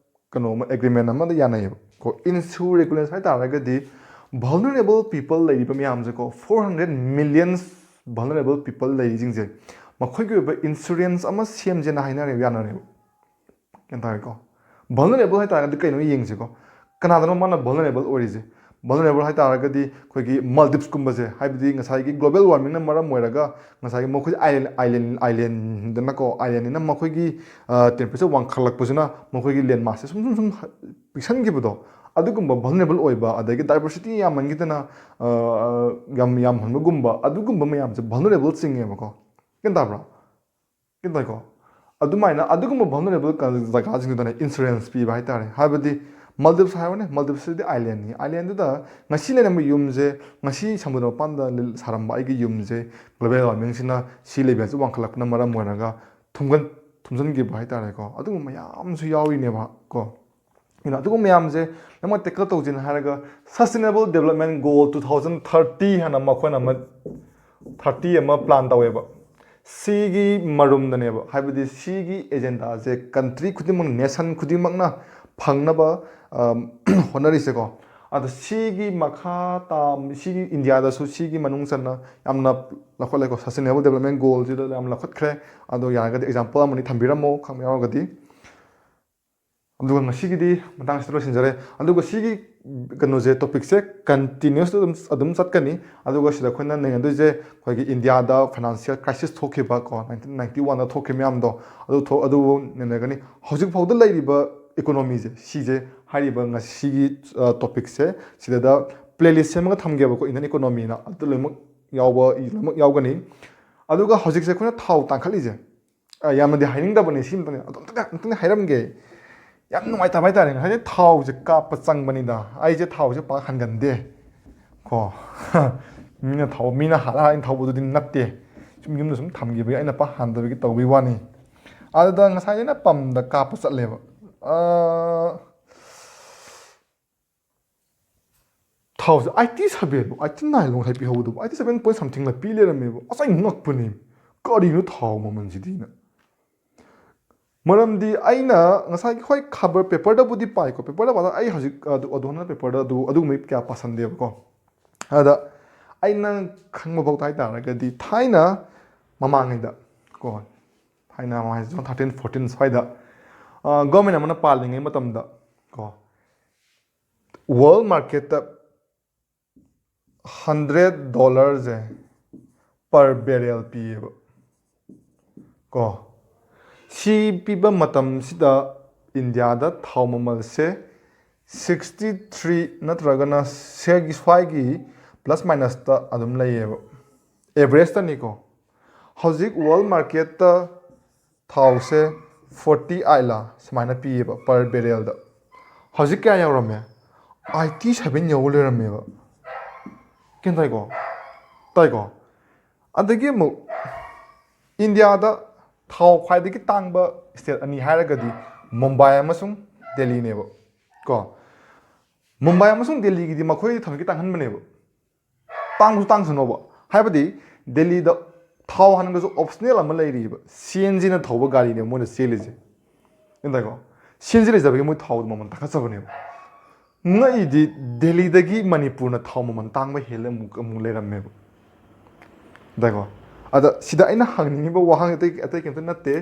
ꯀꯩꯅꯣ ꯑꯃ ꯑꯦꯒ꯭ꯔꯤꯃꯦꯟ ꯑꯃꯗ ꯌꯥꯅꯩꯌꯦꯕ ꯀꯣ꯫ ꯏꯟꯁꯨ ꯔꯦꯖꯤꯂꯦꯟꯁ ꯍꯥꯏ ꯇꯥꯔꯒꯗꯤ ꯚꯜꯅꯔꯦꯕꯜ ꯄꯤꯄꯜ ꯂꯩꯔꯤꯕ ꯃꯌꯥꯝꯁꯦꯀꯣ, four hundred millions vulnerable people ꯂꯩꯔꯤꯁꯤꯡꯁꯦ, ꯃꯈꯣꯏꯒꯤ ꯑꯣꯏꯕ ꯏꯟꯁꯨꯔꯦꯟꯁ ꯑꯃ ꯁꯦꯝꯁꯦꯅ ꯍꯥꯏꯅꯔꯦꯕ, ꯌꯥꯅꯔꯦꯕ꯫ ꯒ꯭ꯌꯥꯟ ꯇꯥꯔꯦꯀꯣ? ꯚꯜꯅꯔꯦꯕꯜ ꯍꯥꯏ ꯇꯥꯔꯒꯗꯤ ꯀꯩꯅꯣ ꯌꯦꯡꯁꯤꯀꯣ꯫ ꯀꯅꯥꯗꯅꯣ ꯃꯥꯅ ꯚꯜꯅꯔꯦꯕꯜ ꯑꯣꯏꯔꯤꯁꯦ? ꯚꯜꯅꯔꯦꯕꯜ ꯍꯥꯏ ꯇꯥꯔꯒꯗꯤ ꯑꯩꯈꯣꯏꯒꯤ ꯃꯥꯜꯗꯤꯞꯁꯀꯨꯝꯕꯁꯦ, ꯍꯥꯏꯕꯗꯤ ꯉꯁꯥꯏꯒꯤ ꯒ꯭ꯂꯣꯕꯦꯜ ꯋꯥꯔꯃꯤꯡꯅ ꯃꯔꯝ ꯑꯣꯏꯔꯒ ꯉꯁꯥꯏꯒꯤ ꯃꯈꯣꯏ ꯑꯥꯏꯂꯦꯟ ꯑꯥꯏꯂꯦꯟ ꯑꯥꯏꯂꯦꯟꯗꯅꯀꯣ, ꯑꯥꯏꯂꯦꯟꯅꯤꯅ ꯃꯈꯣꯏꯒꯤ ꯇꯦꯝꯄꯔꯦꯆꯔ ꯋꯥꯡꯈꯠꯂꯛꯄꯁꯤꯅ ꯃꯈꯣꯏꯒꯤ ꯂꯦꯟ ꯃꯥꯁꯁꯦ ꯁꯨꯝ ꯁꯨꯝ ꯁꯨꯝ ꯄꯤꯛꯁꯟꯈꯤꯕꯗꯣ, ꯑꯗꯨꯒꯨꯝꯕ ꯚꯜꯅꯔꯦꯕꯜ ꯑꯣꯏꯕ, ꯑꯗꯒꯤ ꯗꯥꯏꯕꯔꯁꯤꯇꯤ ꯌꯥꯝꯃꯟꯈꯤꯗꯅ, ꯑ, ꯌꯥꯝ ꯌꯥꯝꯍꯟꯕꯒꯨꯝꯕ, ꯑꯗꯨꯒꯨꯝꯕ ꯃꯌꯥꯝꯁꯦ ꯚꯜꯅꯔꯦꯕꯜ ꯆꯤꯡꯉꯦꯕꯀꯣ꯫ ꯒ꯭ꯌꯥꯟ ꯇꯥꯕ꯭ꯔꯥ? ꯒ꯭ꯌꯥꯟ ꯇꯥꯏꯀꯣ? ꯑꯗꯨꯃꯥꯏꯅ ꯑꯗꯨꯒꯨꯝꯕ ꯚꯜꯅꯔꯦꯕꯜ ꯖꯒꯥꯁꯤꯡꯗꯨꯗꯅ ꯏꯟꯁꯨꯔꯦꯟꯁ ꯄꯤꯕ ꯍꯥꯏꯇꯥꯔꯦ꯫ ꯍꯥꯏꯕꯗꯤ ꯃꯥꯜꯗꯤꯞꯁ ꯍꯥꯏꯔꯣꯅꯦ, ꯃꯥꯜꯗꯤꯞꯁꯁꯤꯗꯤ ꯑꯥꯏꯂꯦꯟꯅꯤ꯫ ꯑꯥꯏꯂꯦꯟꯗꯨꯗ ꯉꯁꯤ ꯂꯩꯔꯝꯕ ꯌꯨꯝꯁꯦ, ꯉꯁꯤ ꯁꯃꯨꯗ꯭ꯔ ꯃꯄꯥꯟꯗ ꯂꯩ-, ꯁꯥꯔꯝꯕ ꯑꯩꯒꯤ ꯌꯨꯝꯁꯦ ꯒ꯭ꯂꯣꯕꯦꯜ ꯋꯥꯔꯃꯤꯡꯁꯤꯅ ꯁꯤ ꯂꯦꯚꯦꯜꯁꯦ ꯋꯥꯡꯈꯠꯂꯛꯄꯅ ꯃꯔꯝ ꯑꯣꯏꯔꯒ ꯊꯨꯝꯒꯟ ꯊꯨꯝꯖꯤꯟꯈꯤꯕ ꯍꯥꯏꯇꯥꯔꯦꯀꯣ꯫ ꯑꯗꯨꯒꯨꯝꯕ ꯃꯌꯥꯝ ꯑꯃꯁꯨ ꯌꯥꯎꯔꯤꯅꯦꯕ ꯀꯣ꯫ ꯑꯗꯨꯅ ꯑꯗꯨꯒꯨꯝꯕ ꯃꯌꯥꯝꯁꯦ ꯂꯣꯏꯅꯃꯛ ꯇꯦꯀꯜ ꯇꯧꯁꯤꯅ ꯍꯥꯏꯔꯒ Sustainable Development Goal two thousand thirty ꯍꯥꯏꯅ ꯃꯈꯣꯏꯅ ꯑꯃ ꯊꯥꯔꯇꯤ ꯑꯃ ꯄ꯭ꯂꯥꯟ ꯇꯧꯋꯦꯕ꯫ ꯁꯤꯒꯤ ꯃꯔꯨꯝꯗꯅꯦꯕ, ꯍꯥꯏꯕꯗꯤ ꯁꯤꯒꯤ ꯑꯦꯖꯦꯟꯗꯥꯁꯦ ꯀꯟꯇ꯭ꯔꯤ ꯈꯨꯗꯤꯡꯃꯛ, ꯅꯦꯁꯟ ꯈꯨꯗꯤꯡꯃꯛꯅ ꯐꯪꯅꯕ ꯑꯝ, ꯍꯣꯠꯅꯔꯤꯁꯦꯀꯣ꯫ ꯑꯗꯣ ꯁꯤꯒꯤ ꯃꯈꯥ ꯇꯥ-, ꯁꯤꯒꯤ ꯏꯟꯗꯤꯌꯥꯗꯁꯨ ꯁꯤꯒꯤ ꯃꯅꯨꯡ ꯆꯟꯅ ꯌꯥꯝꯅ ꯂꯧꯈꯠꯂꯦꯀꯣ꯫ Sustainable Development Goalꯁꯤꯗ ꯌꯥꯝ ꯂꯧꯈꯠꯈ꯭ꯔꯦ꯫ ꯑꯗꯣ ꯌꯥꯔꯒꯗꯤ ꯑꯦꯛꯖꯥꯝꯄꯜ ꯑꯃꯅꯤ ꯊꯝꯕꯤꯔꯝꯃꯣ, ꯈꯪꯕ ꯌꯥꯎꯔꯒꯗꯤ꯫ ꯑꯗꯨꯒ ꯉꯁꯤꯒꯤꯗꯤ ꯃꯇꯥꯡꯁꯤꯗ ꯂꯣꯏꯁꯤꯟꯖꯔꯦ꯫ ꯑꯗꯨꯒ ꯁꯤꯒꯤ ꯀꯩꯅꯣꯁꯦ, ꯇꯣꯄꯤꯛꯁꯦ ꯀꯟꯇꯤꯅ꯭ꯌꯨꯁꯇ ꯑꯗꯨꯝ ꯑꯗꯨꯝ ꯆꯠꯀꯅꯤ꯫ ꯑꯗꯨꯒ ꯁꯤꯗ ꯑꯩꯈꯣꯏꯅ ꯅꯩꯅꯗꯣꯏꯁꯦ ꯑꯩꯈꯣꯏꯒꯤ ꯏꯟꯗꯤꯌꯥꯗ ꯐꯥꯏꯅꯥꯟꯁꯤꯌꯦꯜ ꯀ꯭ꯔꯥꯏꯁꯤꯁ ꯊꯣꯛꯈꯤꯕ ꯀꯣ, ꯅꯥꯏꯟꯇꯤꯟ ꯅꯥꯏꯟꯇꯤ ꯋꯥꯟꯗ ꯊꯣꯛꯈꯤꯕ ꯃꯌꯥꯝꯗꯣ, ꯑꯗꯨ ꯊꯣꯛ ꯑꯗꯨꯕꯨ ꯅꯩꯅꯒꯅꯤ꯫ ꯍꯧꯖꯤꯛ ꯐꯥꯎꯗ ꯂꯩꯔꯤꯕ ꯏꯀꯣꯅꯣꯃꯤꯁꯦ, ꯁꯤꯁꯦ, ꯍꯥꯏꯔꯤꯕ ꯉꯁꯤꯒꯤ ꯇꯣꯄꯤꯛꯁꯦ, ꯁꯤꯗ ꯄ꯭ꯂꯦꯂꯤꯁ ꯁꯦꯝꯃꯒ ꯊꯝꯒꯦꯕꯀꯣ, ꯏꯟꯗꯤꯌꯟ ꯏꯀꯣꯅꯣꯃꯤꯅ, ꯑꯗꯨ ꯂꯣꯏꯅꯃꯛ ꯌꯥꯎꯕ ꯂꯣꯏꯅꯃꯛ ꯌꯥꯎꯒꯅꯤ꯫ ꯑꯗꯨꯒ ꯍꯧꯖꯤꯛꯁꯦ ꯑꯩꯈꯣꯏꯅ ꯊꯥꯎ ꯇꯥꯡꯈꯠꯂꯤꯁꯦ, ꯑ, ꯌꯥꯝꯅꯗꯤ ꯍꯥꯏꯅꯤꯡꯗꯕꯅꯤ, ꯁꯤ ꯑꯝꯇꯪ ꯑꯗꯨ ꯑꯝꯇꯪ ꯑꯝꯇꯪ ꯍꯥꯏꯔꯝꯒꯦ꯫ ꯌꯥꯝ ꯅꯨꯡꯉꯥꯏꯇꯕ ꯍꯥꯏꯇꯥꯔꯦ, ꯉꯁꯥꯏꯗꯤ ꯊꯥꯎꯁꯦ ꯀꯥꯞꯄ ꯆꯪꯕꯅꯤꯗ꯫ ꯑꯩꯁꯦ ꯊꯥꯎꯁꯦ ꯄꯥꯛ ꯍꯟꯒꯟꯗꯦ ꯀꯣ꯫ ꯃꯤꯅ ꯊꯧ ꯃꯤꯅ ꯍꯥꯜꯂ ꯑꯩꯅ ꯊꯧꯕꯗꯨꯗꯤ ꯅꯠꯇꯦ꯫ ꯁꯨꯝ ꯌꯨꯝꯗ ꯁꯨꯝ ꯊꯝꯈꯤꯕꯒꯤ ꯑꯩꯅ ꯄꯥꯛ ꯍꯟꯗꯕꯒꯤ ꯇꯧꯕꯒꯤ ꯋꯥꯅꯤ꯫ ꯑꯗꯨꯗ ꯉꯁꯥꯏ ꯑꯩꯅ ꯄꯝꯗ ꯀꯥꯞꯄ ꯆꯠꯂꯦꯕ꯫ ꯑ, ꯊꯥꯎꯁꯦ ꯑꯥꯏꯇꯤ ꯁꯚꯦꯟꯕꯨ, ꯑꯥꯏꯇꯤ ꯅꯥꯏꯟꯂꯣ ꯉꯁꯥꯏ ꯄꯤꯍꯧꯕꯗꯨꯕꯨ, ꯑꯥꯏꯇꯤ ꯁꯚꯦꯟ ꯄꯣꯏꯟ ꯁꯝꯊꯤꯡꯂ ꯄꯤ ꯂꯩꯔꯝꯃꯦꯕ꯫ ꯑꯁ, ꯑꯩ ꯉꯛꯄꯅꯦ, ꯀꯔꯤꯅꯣ ꯊꯥꯎ ꯃꯃꯜꯁꯤꯗꯤꯅ꯫ ꯃꯔꯝꯗꯤ ꯑꯩꯅ ꯉꯁꯥꯏꯒꯤ, ꯍꯣꯏ, ꯈꯕꯔ ꯄꯦꯄꯔꯗꯕꯨꯗꯤ ꯄꯥꯏꯀꯣ, ꯄꯦꯄꯔꯗ ꯄꯥꯗ ꯑꯩ ꯍꯧꯖꯤꯛ ꯑꯗꯨ, ꯑꯗꯨꯅ ꯄꯦꯄꯔꯗ ꯑꯗꯨ, ꯑꯗꯨꯒꯨꯝꯕꯩ ꯀꯌꯥ ꯄꯥꯁꯟꯗꯦꯕꯀꯣ꯫ ꯑꯗ ꯑꯩꯅ ꯈꯪꯕ ꯐꯥꯎ ꯍꯥꯏ ꯇꯥꯔꯒꯗꯤ, ꯊꯥꯏꯅ ꯃꯃꯥꯡꯉꯩꯗ ꯀꯣ, ꯊꯥꯏꯅ ꯃꯃꯥꯡ two thousand thirteen fourteen ꯁ꯭ꯋꯥꯏꯗ, ꯑ, ꯒꯣꯔꯃꯦꯟ ꯑꯃꯅ ꯄꯥꯜꯂꯤꯉꯩ ꯃꯇꯝꯗ ꯀꯣ, ꯋꯥꯔꯜ ꯃꯥꯔꯀꯦꯠꯇ ꯍꯟꯗ꯭ꯔꯦꯠ ꯗꯣꯂꯔꯁꯦ ꯄꯔ ꯕꯦꯔꯦꯜ ꯄꯤꯌꯦꯕ ꯀꯣ꯫ ꯁꯤ ꯄꯤꯕ ꯃꯇꯝꯁꯤꯗ ꯏꯟꯗꯤꯌꯥꯗ ꯊꯥꯎ ꯃꯃꯜꯁꯦ ꯁꯤꯛꯁꯇꯤ ꯊ꯭ꯔꯤ ꯅꯠꯇ꯭ꯔꯒꯅ ꯁꯤꯒꯤ ꯁ꯭ꯋꯥꯏꯒꯤ ꯄ꯭ꯂꯁ ꯃꯥꯏꯅꯁꯇ ꯑꯗꯨꯝ ꯂꯩꯌꯦꯕ, ꯑꯦꯚꯔꯦꯖꯇꯅꯤꯀꯣ꯫ ꯍꯧꯖꯤꯛ ꯋꯥꯔꯜ ꯃꯥꯔꯀꯦꯠꯇ ꯊꯥꯎꯁꯦ ꯐꯣꯔꯇꯤ ꯑꯥꯏꯠꯂ ꯁꯨꯃꯥꯏꯅ ꯄꯤꯌꯦꯕ ꯄꯔ ꯕꯦꯔꯦꯜꯗ꯫ ꯍꯧꯖꯤꯛ ꯀꯌꯥ ꯌꯧꯔꯝꯃꯦ? ꯑꯥꯏꯇꯤ ꯁꯚꯦꯟ ꯌꯧ ꯂꯩꯔꯝꯃꯦꯕ꯫ ꯀꯩꯅꯣ ꯇꯥꯏꯀꯣ? ꯇꯥꯏꯀꯣ? ꯑꯗꯒꯤ ꯑꯃꯨꯛ ꯏꯟꯗꯤꯌꯥꯗ ꯊꯥꯎ ꯈ꯭ꯋꯥꯏꯗꯒꯤ ꯇꯥꯡꯕ ꯁ꯭ꯇꯦꯠ ꯑꯅꯤ ꯍꯥꯏꯔꯒꯗꯤ ꯃꯨꯝꯕꯥꯏ ꯑꯃꯁꯨꯡ ꯗꯦꯜꯂꯤꯅꯦꯕ ꯀꯣ꯫ ꯃꯨꯝꯕꯥꯏ ꯑꯃꯁꯨꯡ ꯗꯦꯜꯂꯤꯒꯤꯗꯤ ꯃꯈꯣꯏ ꯊꯝꯃꯤꯒꯤ ꯇꯥꯡꯍꯟꯕꯅꯦꯕ꯫ ꯇꯥꯡꯁꯨ ꯇꯥꯡꯁꯅꯣꯕ꯫ ꯍꯥꯏꯕꯗꯤ ꯗꯦꯜꯂꯤꯗ ꯊꯥꯎ ꯍꯥꯟꯅꯒꯁꯨ ꯑꯣꯞꯁꯅꯦꯜ ꯑꯃ ꯂꯩꯔꯤꯕ, ꯁꯤ ꯑꯦꯟ ꯖꯤꯅ ꯊꯧꯕ ꯒꯥꯔꯤꯅꯦꯕ ꯃꯣꯏꯅ ꯆꯦꯜꯂꯤꯁꯦ꯫ ꯒ꯭ꯌꯥꯟ ꯇꯥꯏꯀꯣ? ꯁꯤ ꯑꯦꯟ ꯖꯤ ꯂꯩꯖꯕꯒꯤ ꯃꯣꯏ ꯊꯥꯎꯗꯣ ꯃꯃꯜ ꯇꯥꯡꯈꯠꯆꯕꯅꯦꯕ꯫ ꯉꯛꯏꯗꯤ ꯗꯦꯜꯂꯤꯗꯒꯤ ꯃꯅꯤꯄꯨꯔꯅ ꯊꯥꯎ ꯃꯃꯜ ꯇꯥꯡꯕ ꯍꯦꯜꯂꯦ ꯑꯃꯨꯛ, ꯑꯃꯨꯛ ꯂꯩꯔꯝꯃꯦꯕ꯫ ꯒ꯭ꯌꯥꯟ ꯇꯥꯏꯀꯣ? ꯑꯗ ꯁꯤꯗ ꯑꯩꯅ ꯍꯪꯅꯤꯡꯉꯤꯕ ꯋꯥꯍꯪ ꯑꯇꯩ, ꯑꯇꯩ ꯀꯩꯝꯇ ꯅꯠꯇꯦ꯫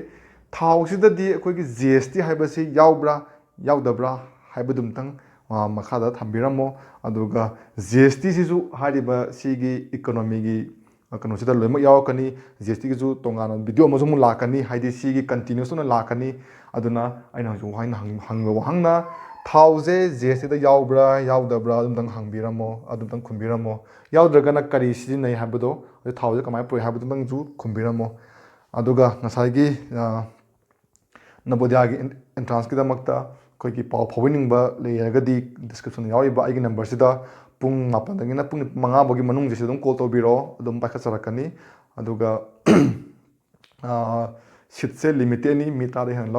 ꯊꯥꯎꯁꯤꯗꯗꯤ ꯑꯩꯈꯣꯏꯒꯤ ꯖꯤ ꯑꯦꯁ ꯇꯤ ꯍꯥꯏꯕꯁꯤ ꯌꯥꯎꯕ꯭ꯔꯥ? ꯌꯥꯎꯗꯕ꯭ꯔꯥ ꯍꯥꯏꯕꯗꯨꯝꯇꯪ, ꯑ, ꯃꯈꯥꯗ ꯊꯝꯕꯤꯔꯝꯃꯣ꯫ ꯑꯗꯨꯒ G S T ꯁꯤꯁꯨ ꯍꯥꯏꯔꯤꯕ ꯁꯤꯒꯤ economy ꯒꯤ, ꯑ, ꯀꯩꯅꯣꯁꯤꯗ ꯂꯣꯏꯅꯃꯛ ꯌꯥꯎꯔꯛꯀꯅꯤ꯫ G S T ꯒꯤꯁꯨ ꯇꯣꯉꯥꯟꯅ video ꯑꯃꯁꯨ ꯑꯃꯨꯛ ꯂꯥꯛꯀꯅꯤ, ꯍꯥꯏꯗꯤ ꯁꯤꯒꯤ continuous ꯑꯣꯏꯅ ꯂꯥꯛꯀꯅꯤ꯫ ꯑꯗꯨꯅ ꯑꯩꯅ ꯍꯧꯖꯤꯛ ꯍꯥꯏꯅ ꯍꯪ-, ꯍꯪꯕ ꯋꯥꯍꯪꯅ, ꯊꯥꯎꯁꯦ G S T ꯗ ꯌꯥꯎꯕ꯭ꯔꯥ ꯌꯥꯎꯗꯕ꯭ꯔꯥ ꯑꯗꯨꯝꯇꯪ ꯍꯪꯕꯤꯔꯝꯃꯣ, ꯑꯗꯨꯝꯇꯪ ꯈꯨꯝꯕꯤꯔꯝꯃꯣ꯫ ꯌꯥꯎꯗ꯭ꯔꯒꯅ ꯀꯔꯤ ꯁꯤꯖꯤꯟꯅꯩ ꯍꯥꯏꯕꯗꯣ, ꯑꯗꯩ ꯊꯥꯎꯁꯦ ꯀꯃꯥꯏꯅ ꯄꯨꯔꯛꯏ ꯍꯥꯏꯕꯗꯨꯃꯇꯪꯁꯨ ꯈꯨꯝꯕꯤꯔꯝꯃꯣ꯫ ꯑꯗꯨꯒ ꯉꯁꯥꯏꯒꯤ, ꯑ, ꯅꯕꯣꯗꯤꯌꯥꯒꯤ ꯑꯦꯟ-, entrance ꯀꯤꯗꯃꯛꯇ ꯑꯩꯈꯣꯏꯒꯤ ꯄꯥꯎ ꯐꯥꯎꯕꯤꯅꯤꯡꯕ ꯂꯩꯔꯒꯗꯤ, description ꯗ ꯌꯥꯎꯔꯤꯕ ꯑꯩꯒꯤ number ꯁꯤꯗ ꯄꯨꯡ ꯃꯥꯄꯟꯗꯒꯤꯅ ꯄꯨꯡ ꯃꯉꯥ ꯐꯥꯎꯒꯤ ꯃꯅꯨꯡꯁꯤꯗ ꯑꯗꯨꯝ call ꯇꯧꯕꯤꯔꯛꯑꯣ, ꯑꯗꯨꯝ ꯄꯥꯏꯈꯠꯆꯔꯛꯀꯅꯤ꯫ ꯑꯗꯨꯒ, ꯑ, seat ꯁꯦ limited ꯅꯤ, ꯃꯤ ꯇꯔꯥꯗꯒꯤ ꯍꯦꯟꯅ ꯂꯧ-